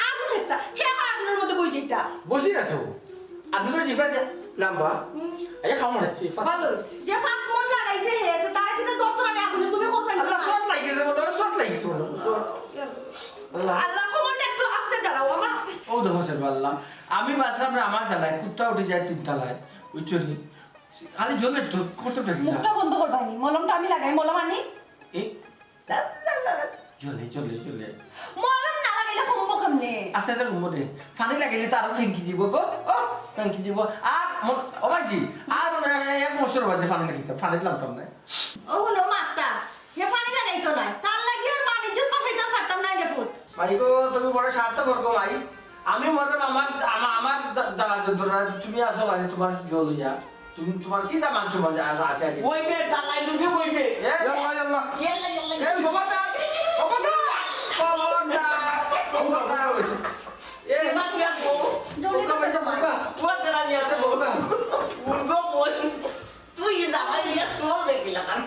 আগুন একটা, হে আবার আগুনের মধ্যে বই যেতা। বসি না তো। আগুনের জিফা যে লম্বা। হুম। এই খাওয়া মারছে, ফাঁস। ভালো হইছে। যে ফাঁস মন লাগাইছে হে, তো তারা কিতা দপ্তর আগে আগুনে তুমি কোথায় আল্লাহ, শর্ট লাগিছে মনে হয়, শর্ট লাগিছে মনে হয়, শর্ট। আল্লাহ। আল্লাহ, খবরটা একটু আস্তে জ্বালাও, আমার ও দেখো, স্যার, আল্লাহ। আমি বাসলাম না আমার জ্বালায়, কুত্তা উঠে যায় তিন তলায়, বুঝছো নি? খালি জলের তো কতটা কি না? মুখটা বন্ধ করবা নি, মলমটা আমি লাগাই, মলম আনি। এই, জ্বলে, জ্বলে, জ্বলে। মলম না লাগাইলে কমবো কেমনে? আস্তে আস্তে কমবো রে। পানি লাগাইলে তো আরো ফেঙ্কি দিব গো। ও, ফেঙ্কি দিব। আর মন-, ও ভাইজি, আর মনে হয় এক বছর বাদে পানি লাগিতাম, পানি দিলাম তো আমরা। ও হুনো মাতা, যে পানি ভাই গো, তুমি বড় স্বার্থপর গো ভাই। আমি মরলাম আমার, আমা-, আমার জা-, জ্বালা যন্ত্রণা, তুমি আছো মানে তোমার জল হইয়া। তুমি, তোমার কি তা মান সম্মান আছে, আছে আর কি? ওই বে, জ্বালাই লুবি ওই বে। এ, ইয়াল্লা, ইয়াল্লা। ইয়াল্লা, ইয়াল্লা। এ, খবরদার, খবরদার, খবরদার, খবরদার। এ, না, তুই আর বউ। জলদি খবরদার, করো, খবরদার। ও, তোরা নিয়ে আসে বউ। খবরদার। উঠবো বই। তুই জামাই নিয়ে চল দেখি লাগান।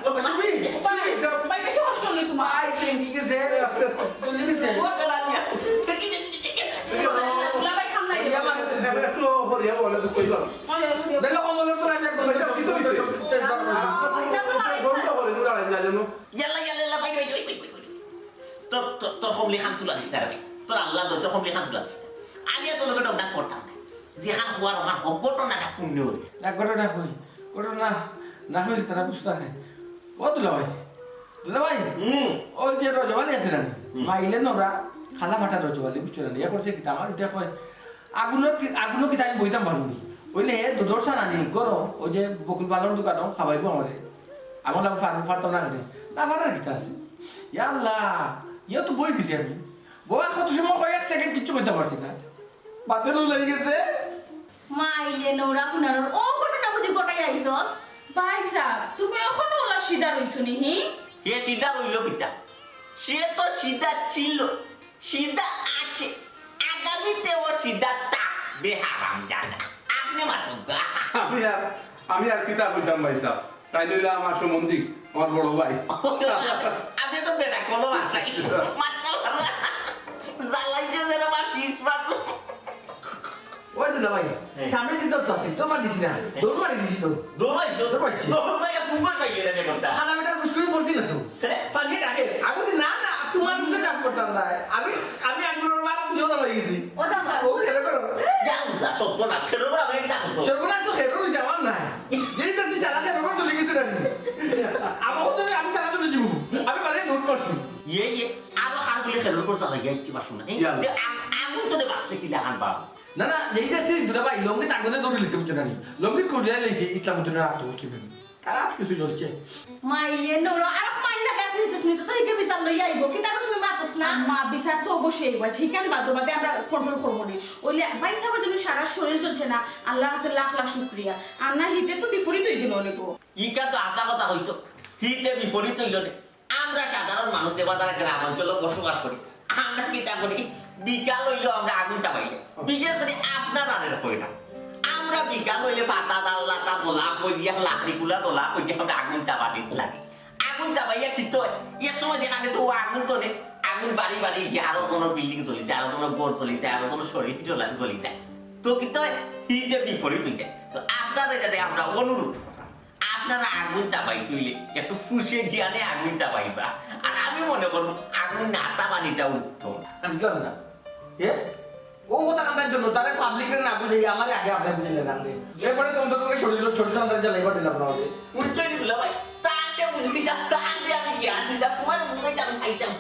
ভাই, বেশি কষ্ট নেই তোমার। আই, ট্রেন কি গেছে? আস্তে, আস্তে। জলদি গেছে। ও, তোরা নিয়ে। দেখি, দেখি, দেখি, দেখি। দুলাভাই, খাম নাই রে। একটু হরিয়া বলে তো কইবা। হরিয়া, হরিয়া। দেখো, কমলের তো রাজি একদম। আচ্ছা, কি তো হইছে? বন্ধ করে, তুমি দাঁড়াই না জানো? ইয়াল্লা, ইয়াল্লা, ইয়াল্লা, ভাই, ভাই, ভাই, ভাই, ভাই। তোর, তোর, তোর কমলি খান তুলা দিস না রে ভাই। তোর আল্লাহ দোষ, তোর কমলি খান তুলা দিস না। আমি আর তোর লগে ডগডাগ করতাম না। যেখান হওয়ার ওখান হোক, ঘটনাটা কোন নিয়ে হইল? না, ঘটনা কই? ঘটনা না হইলে তারা বুঝতা না। ও দুলাভাই, দুলাভাই, হুম। ওই যে রজব আলী আছে না? হুম। মাইলে নোরা, খালা ফাটা রজব আলী, বুঝছো না? ইয়া করছে কিতা, আমার উঠে কয়, আগুনর কি, আগুনর কিতা আমি বইতাম পারবো নি? ওইলে হে দুধর সার আনি, গরম, ওই যে বকুল বালর দোকানো খাবাইবো আমারে। আমার লাগি ফার-, ফারতাম না রে। না ফারার কিতা আছে? ইয়া আল্লাহ, ইয়া তো বই গেছি আমি। বউ আর কত সময় কয়, এক সেকেন্ড কিচ্ছু কইতাম পারছি না। বাতিল হয়ে গেছে। মাইলে নোরা হুনানোর ও ঘটনা বুঝি ঘটাই আইছস? ভাই সাহেব, তুমি এখনো ওলা সিধা রইছো নি, হি? হে সিধা রইল কিতা? সে তো সিধা ছিল, সিধা আছে, আগামীতেও সিধা থাকবে, হারামজাদা। আপনি মাতুক গা। আমি আর, আমি আর কিতা কইতাম ভাই সাহেব? তাই লইলে আমার সম্বন্ধী, আমার বড় ভাই। আপনি তো বেটা কোনো ভাষাই মারতে পারলেন না। জ্বালাইছে যেন আমার পিস মারলো। ওই দুলা ভাই, হ্যাঁ। সামনে কিন্তু তো আছে, তোর মার দিছি না, হ্যাঁ। দৌড় মারি দিছি তো। দৌড় মারছো? দৌড় মারছি। দৌড় মারি ফুকর পাই গেলে রে কোনটা? হালা বেটা ফুসকুড়ি পড়ছি না তো। হ্যাঁ। ফালিয়ে ডাকে। আমি বলছি, "না, না, তোমার উপরে চাপ করতাম না।" আমি, আমি একবার ওর মার জোড়া হয়ে গেছি। ও দাদা। ও খেলে করো। যা, যা, সর্বনাশ, খেলো করে আমি এটা করছো। সর্বনাশ তো খেলো হইছে, আমার না। যেই তো তুই সারা খেলো করে চলে গেছে না। আমার তো আমি সারা চলে যাবো। আমি বাজারে দৌড় মারছি। ইয়ে, ইয়ে, আরো হার গুলি খেলো করে চালাই গিয়ে ইচ্ছে পারছো না। এই, ইয়া। দে, আম-, আগুন তো দে বাঁচতে কি দেখান বাবা। না, না, যেই যাচ্ছি, দুলা ভাই, লঙ্গি তার মধ্যে দৌড়ে লিখছে, বুঝছো না নি? লঙ্গি করিয়া লিখছে, ইসলাম উদ্দিনের আত্মগোষ্ঠী। খারাপ কিছু চলছে। মাইলে নোরা, আর মাইল লাগা তুই হইছস নি তো, তো হিকে বিচার লই আইবো। কিতা কস মি মাতস না? মা, বিচার তো অবশ্যই আইবো। আচ্ছা, হিকান বাদ বাদে আমরা কন্ট্রোল করবো নি। ওইলে ভাই সাহেবের জন্য সারা শরীর চলছে না। আল্লাহর কাছে লাখ লাখ শুক্রিয়া। আর না হিতে তো বিপরীত হই গেল অনেক। ইকা তো হাছা কথা কইছো। হিতে বিপরীত হইল নে। আমরা সাধারণ মানুষ যে বাজারে গ্রাম অঞ্চলে বসবাস করি, আমরা কিতা করি? বিকাল হইলেও আমরা আগুন তাপাইলে, বিশেষ করে আপনারা আর এরকম না। আমরা বিকাল হইলে পাতা, ডাল, লাতা দলা করিয়া, লাকড়িগুলা দলা করিয়া আমরা আগুন তাপানিত লাগি। আগুন তাপাইয়া কিতা হয়? এক সময় দেখা গেছে ও আগুন তো নেই, আগুন বাড়ি বাড়ি গিয়া আরো কোনো বিল্ডিং জ্বলি যায়, আরো কোনো ঘর জ্বলি যায়, আরো কোনো শরীর জ্বলা-, জ্বলি যায়। তো কিতা হয়? হিতে বিপরীত হয়ে যায়। তো আপনারা এটাতে আমরা অনুরোধ করতাম, আপনারা আগুন তাপাইতে হইলে একটু ফুসে জ্ঞানে আগুন তাপাইবা। আর আমি মনে করব আগুন না তাপানিটা উত্তম। আমি জানি না। এ? ও কথা কান্দার জন্য তারে পাবলিকের না বুঝে আমারে আগে আপনি বুঝে নেন আপনি। এরপরে তো অন্তত শরীর, শরীর আন্দাজ জ্বালাইবার দিলাম না হবে। বুঝছো নি দুলা ভাই? তাহলে বুঝবি যা, তাহলে আমি জ্ঞান দিতাম, তোমার বুঝে যাবে খাইতাম।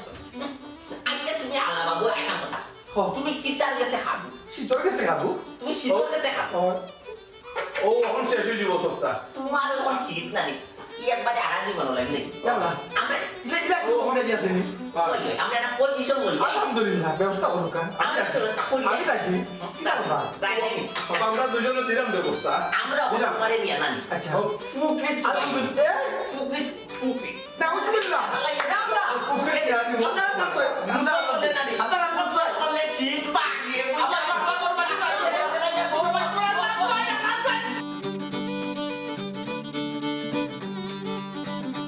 আজকে তুমি আলা বাবু, একটা কথা। হ। তুমি কিতার গেছে খাবো? শীতর গেছে খাবো। তুমি শীতর গেছে খাবো। ও। ও, এখন শেষ হয়ে যাবো সপ্তাহ। তোমার এখন শীত নাই। কি একবারে আরাজি মনে লাগে নাকি? ইয়াল্লা। আমরা ইলা, ইলা, ও, ওখানে গিয়ে আসেনি। ওই, ওই, আমরা একটা পজিশন বলি। আলহামদুলিল্লাহ, ব্যবস্থা করুক, হ্যাঁ। আমরা ব্যবস্থা করি। আমি রাজি। কিতা কথা? রাজি। বাবা, আমরা দুজনে দিলাম ব্যবস্থা। আমরা দিলাম। ওখানে নিয়ে আনি। আচ্ছা। ও, ফুকরি আলহামদুলিল্লাহ। এ? ফুকরি, ফুকরি। নাউজুবিল্লাহ। আল্লাহ, ইয়া আল্লাহ। ফুকরি নিয়ে আনি। আপনারা পারতো। আপনারা বললেন না নি। আপনারা পারতো। বললে শীত বা